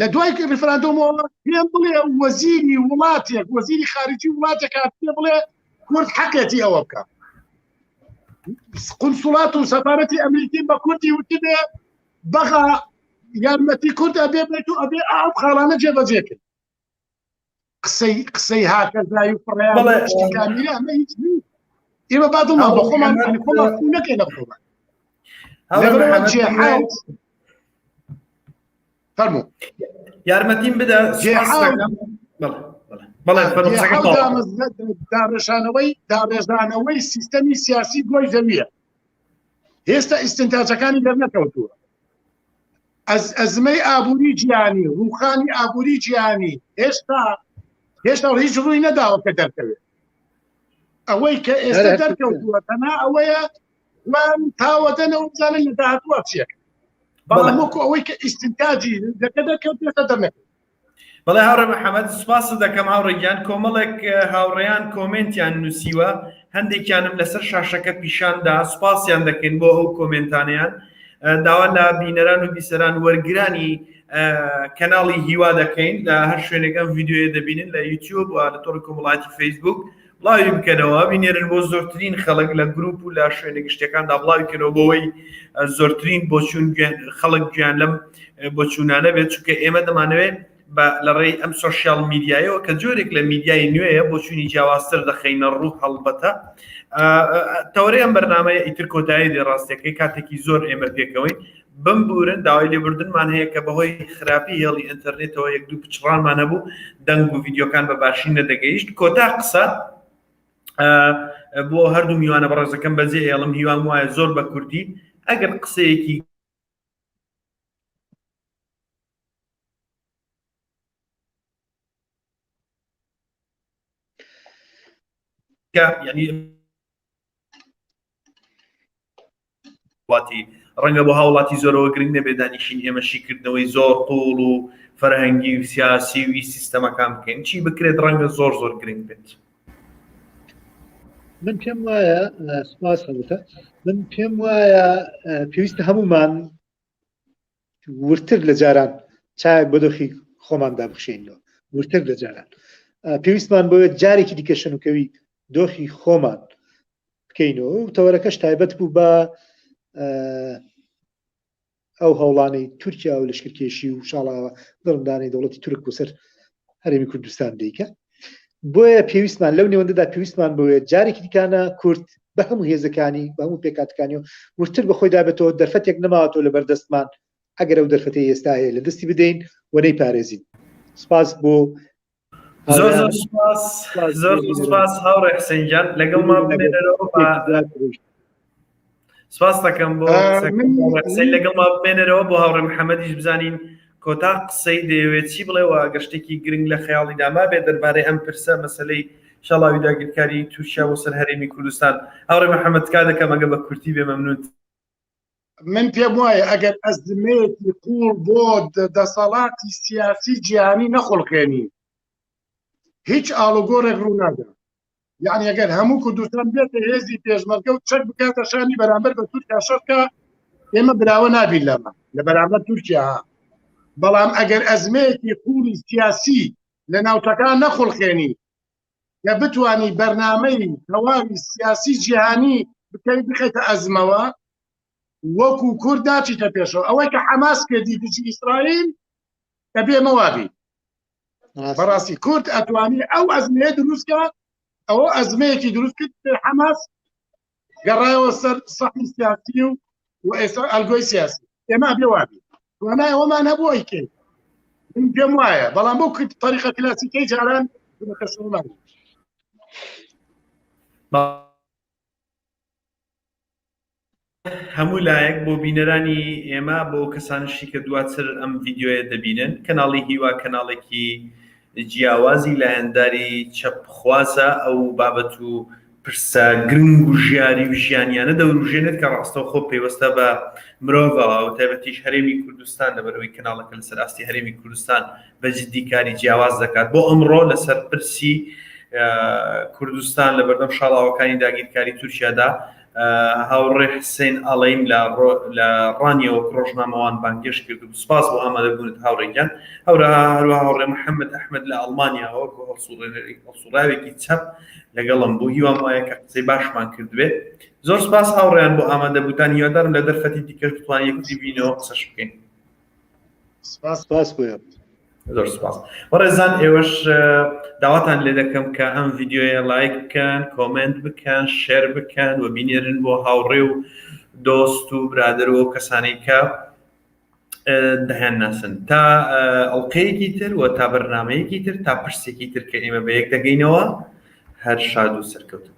لە دوای ڕیفراندۆمەوە پێم بڵێ وەزیری وڵاتێک وەزیری خارجی وڵاتێک پێ بڵێ کورد حەقێتی ئەوە بکە قونسوڵات و سەفارەتی ئەمریکی بە کوردی وتبێ بەغا یارمەتی کورد ئەبێ بێت و ئەبێ ئەو خاڵانە جێبەجێ کرد قسەی قسەی هاکەزای و پڕیان ئەمە هیچ نییە ئێمە با دڵمان بە خۆمان خۆمان نەکەین لە خۆمان فەرموو یارمەتیم بدە داڕێژانەوەی داڕێژانەوەی سیستەمی سیاسی گۆی زەویە هێستا ئیسنتاجەکانی دەرنەکەوتووە ئەزمەی ئابووری جیهانی ڕووخانی ئابووری جیهانی هێشتا هێشتا هیچ ڕووی نەداوە کە دەرکەوێت ئەوەی کە ئێستا دەرکەوتووە تەنها ئەوەیە من تاوەدەنەوە بزانن لە داهاتووە چیەکە بەڵام وەکو ئەوەی کە ئیستنتاجی دەکە دەرکەوت ئێستا دەرنەکەوت بەڵێ هاوڕێ محەممەد سپاست دەکەم هاوڕێ گیان کۆمەڵێک هاوڕێیان کۆمێنتیان نووسیوە هەندێکیانم لەسەر شاشەکە پیشاندا سپاسیان دەکەین بۆ ئەو کۆمێنتانیان داوا لە بینەران و بیسەران وەرگرانی کەناڵی هیوا دەکەین لە هەر شوێنێک ئەم ڤیددیوە دەبینن لە یوتیوب و لە تۆڕی کۆمەڵاتی فەیسبوک بڵاوی بکەنەوە بینێرن بۆ زۆرترین خەڵک لە گروپ و لە شوێنە گشتەکاندا بڵاوی کەنەوە بۆەوەی زۆرترین بۆچوون خەڵک گویان لەم بۆچوونانە بێت چونکە ئێمە دەمانەوێت بە لە ڕێی ئەم سۆشیال میدیایەوە کە جۆرێک لە میدیای نوێیە بۆچوونی جیاوازتر دەخەینە ڕوو هەڵبەتە تەوەرەی ئەم بەرنامەیە ئیتر کۆتایی دێ ڕاستیەکەی کاتێکی زۆر ئێمە پێکەوەین بمبورن داوای لێبوردنمان هەیە کە بەهۆی خراپی هێڵی ئینتەرنێتەوە یەک دوو پچڕانمان هەبوو دەنگ و ڤیدیۆکان بە باشی نەدەگەیشت کۆتا قسە بۆ هەردوو میوانە بەڕێزەکەم بەجێ ئێڵم هیوام وایە زۆر بە کوردی ئەگەر قسەیەکی کە یعنی وڵاتی ڕەنگە بۆ هاوڵاتی زۆرەوە گرنگ نەبێت دانیشین ئێمە شیکردنەوەی زۆر قوڵ و فەرهەنگی و سیاسی و سیستەمەکان بکەین چی بکرێت ڕەنگە زۆر زۆر گرنگ بێت. من پێم وایە سپاس هەڵبەتە من پێم وایە پێویستە هەمومان ورتر لە جاران چاوێک بە دۆخی خۆماندا بخشێنەوە ورتر لە جاران پێویستمان بۆیە جارێکی دیکە شەنوکەوی دۆخی خۆمان بکەینەوە و تەوەرەکەش تایبەت بوو بە ئەو هەوڵانەی تورکیا و لەشکرکێشی و شاڵاوە دڕندانەی دەوڵەتی تورک بۆ سەر هەرێمی کوردستان دیکە بۆیە پێویستمان لەو نێوەندەدا پێویستمان بۆیە جارێکی دیکانە کورد بە هەموو هێزەکانی بە هەموو پێکاتەکانی و ورتر بەخۆی دابێتەوە دەرفەتێک نەماوەتەوە لە بەردەستمان ئەگەر ئەو دەرفەتەی ئێستا هەیە لە دەستی بدەین و نەیپارێزین سپاس بۆ زۆر زۆر سپاس زۆر سپاس هاوڕێ حسێن گیان لەگەڵمان بمێنەرەوە سپاس دەکەم بۆ قسەی لەگەڵمان بمێنەرەوە بۆ هاوڕێ محەممەدیش بزانین کۆتا قسەی دەیەوێت چی بڵێ و گەشتێکی گرنگ لە خەیاڵیدا مابێت دەربارەی ئەم پرسە مەسلەی شەڵاوی داگیرکاری تورکیا بۆ سەر هەرێمی کوردستان هاوڕێ محەممەد تکا دەکەم ئەگە بە کورتی بێ مەمنونت. من پێم وایە ئەگەر ئەزمەیەکی قوڵ بۆ دەسەڵاتی سیاسی جیهانی نەخوڵقێنی هیچ ئاڵوگۆڕێک ڕوونادا یعنی ئەگەر هەموو کوردستان بێتە هێزی پێشمەرگە و چەک بکاتە شانی بەرامبەر بە تورکیا شەڕکە ئێمە براوە نابین لەمە لە بەرامبەر تورکیا بەڵام ئەگەر ئەزمەیەکی قوڵی سیاسی لە ناوچەکان نەخوڵقێنی کە بتانی بەرنامەی تەواوی سیاسی جیهانی بکەوی بخێتە ئەزمەوە وەکو کورد ناچیتە پێشەوە ئەوەی کە حەماس کردی دژی ئیسرائیل دەبێ مەوابی بەڕاستی کورد ئەتوانی ئەو ئەزمەیە دروستکە ئەوە ئەزمەیەکی دروست کرد حەماس گەڕایەوە سەر سەحی سیاسی و و ئێستا ئەلگۆی سیاسی ئێمە بێ وابی توانای ئەوەمان هەبوو ئەیکەین من پێم وایە بەڵام بۆ کرد طریقە کلاسیکەی جاران بەکەسەوە هەموو لایەک بۆ بینەرانی ئێمە بۆ کەسانشی کە دواتر ئەم ڤیدیۆیە دەبینن کەناڵی هیوا کەناڵێکی جیاوازی لایەنداری چەپخوازە ئەو بابەت و پرسە گرنگ و ژیاری و ژیانیانە دەوروژێنێت کە ڕاستەوخۆ پەیوەستە بە مرۆڤەوە و تایبەتیش هەرێمی کوردستان لەبەرئەوەی کەناڵەکە لەسەر ئاستی هەرێمی کوردستان بە جدی کاری جیاواز دەکات بۆ ئەمڕۆ لەسەر پرسی کوردستان لە بەردەم شاڵاوەکانی داگیرکاری تورکیادا هاوڕێ حسین ئاڵیم لە لە ڕانیەوە وەک ڕۆژنامەوان بانگێشت کرد و سپاس بۆ ئامادەبوونت هاوڕێ گیان هەورەها هەروەها هاوڕێ محەممەد ئەحمەد لە ئەڵمانیاوە وەکو هەڵسوڕاوێکی چەپ لەگەڵم بوو هیوام وایە کە قسەی باشمان کردبێت زۆر سپاس هاوڕێیان بۆ ئامادەبووتان هیوادارم لە دەرفەتی دیکەش بتوانین یەکتری بینەوە قسەش بکەین سپاس سپاس بۆ زۆر سپاس بەڕێزان ئێوەش داواتان لێ دەکەم کە ئەم ڤیدیۆیە لایک بکەن comment بکەن share بکەن و بینێرن بۆ هاوڕێ و دۆست و برادەر و کەسانی کە دەیان ناسن تا ئەڵلقەیەکی تر و تا بەرنمەیەکی تر تا پرسێکی تر کە ئێمە بە یەک دەگەینەوە هەر شاد و سەرکەوتن.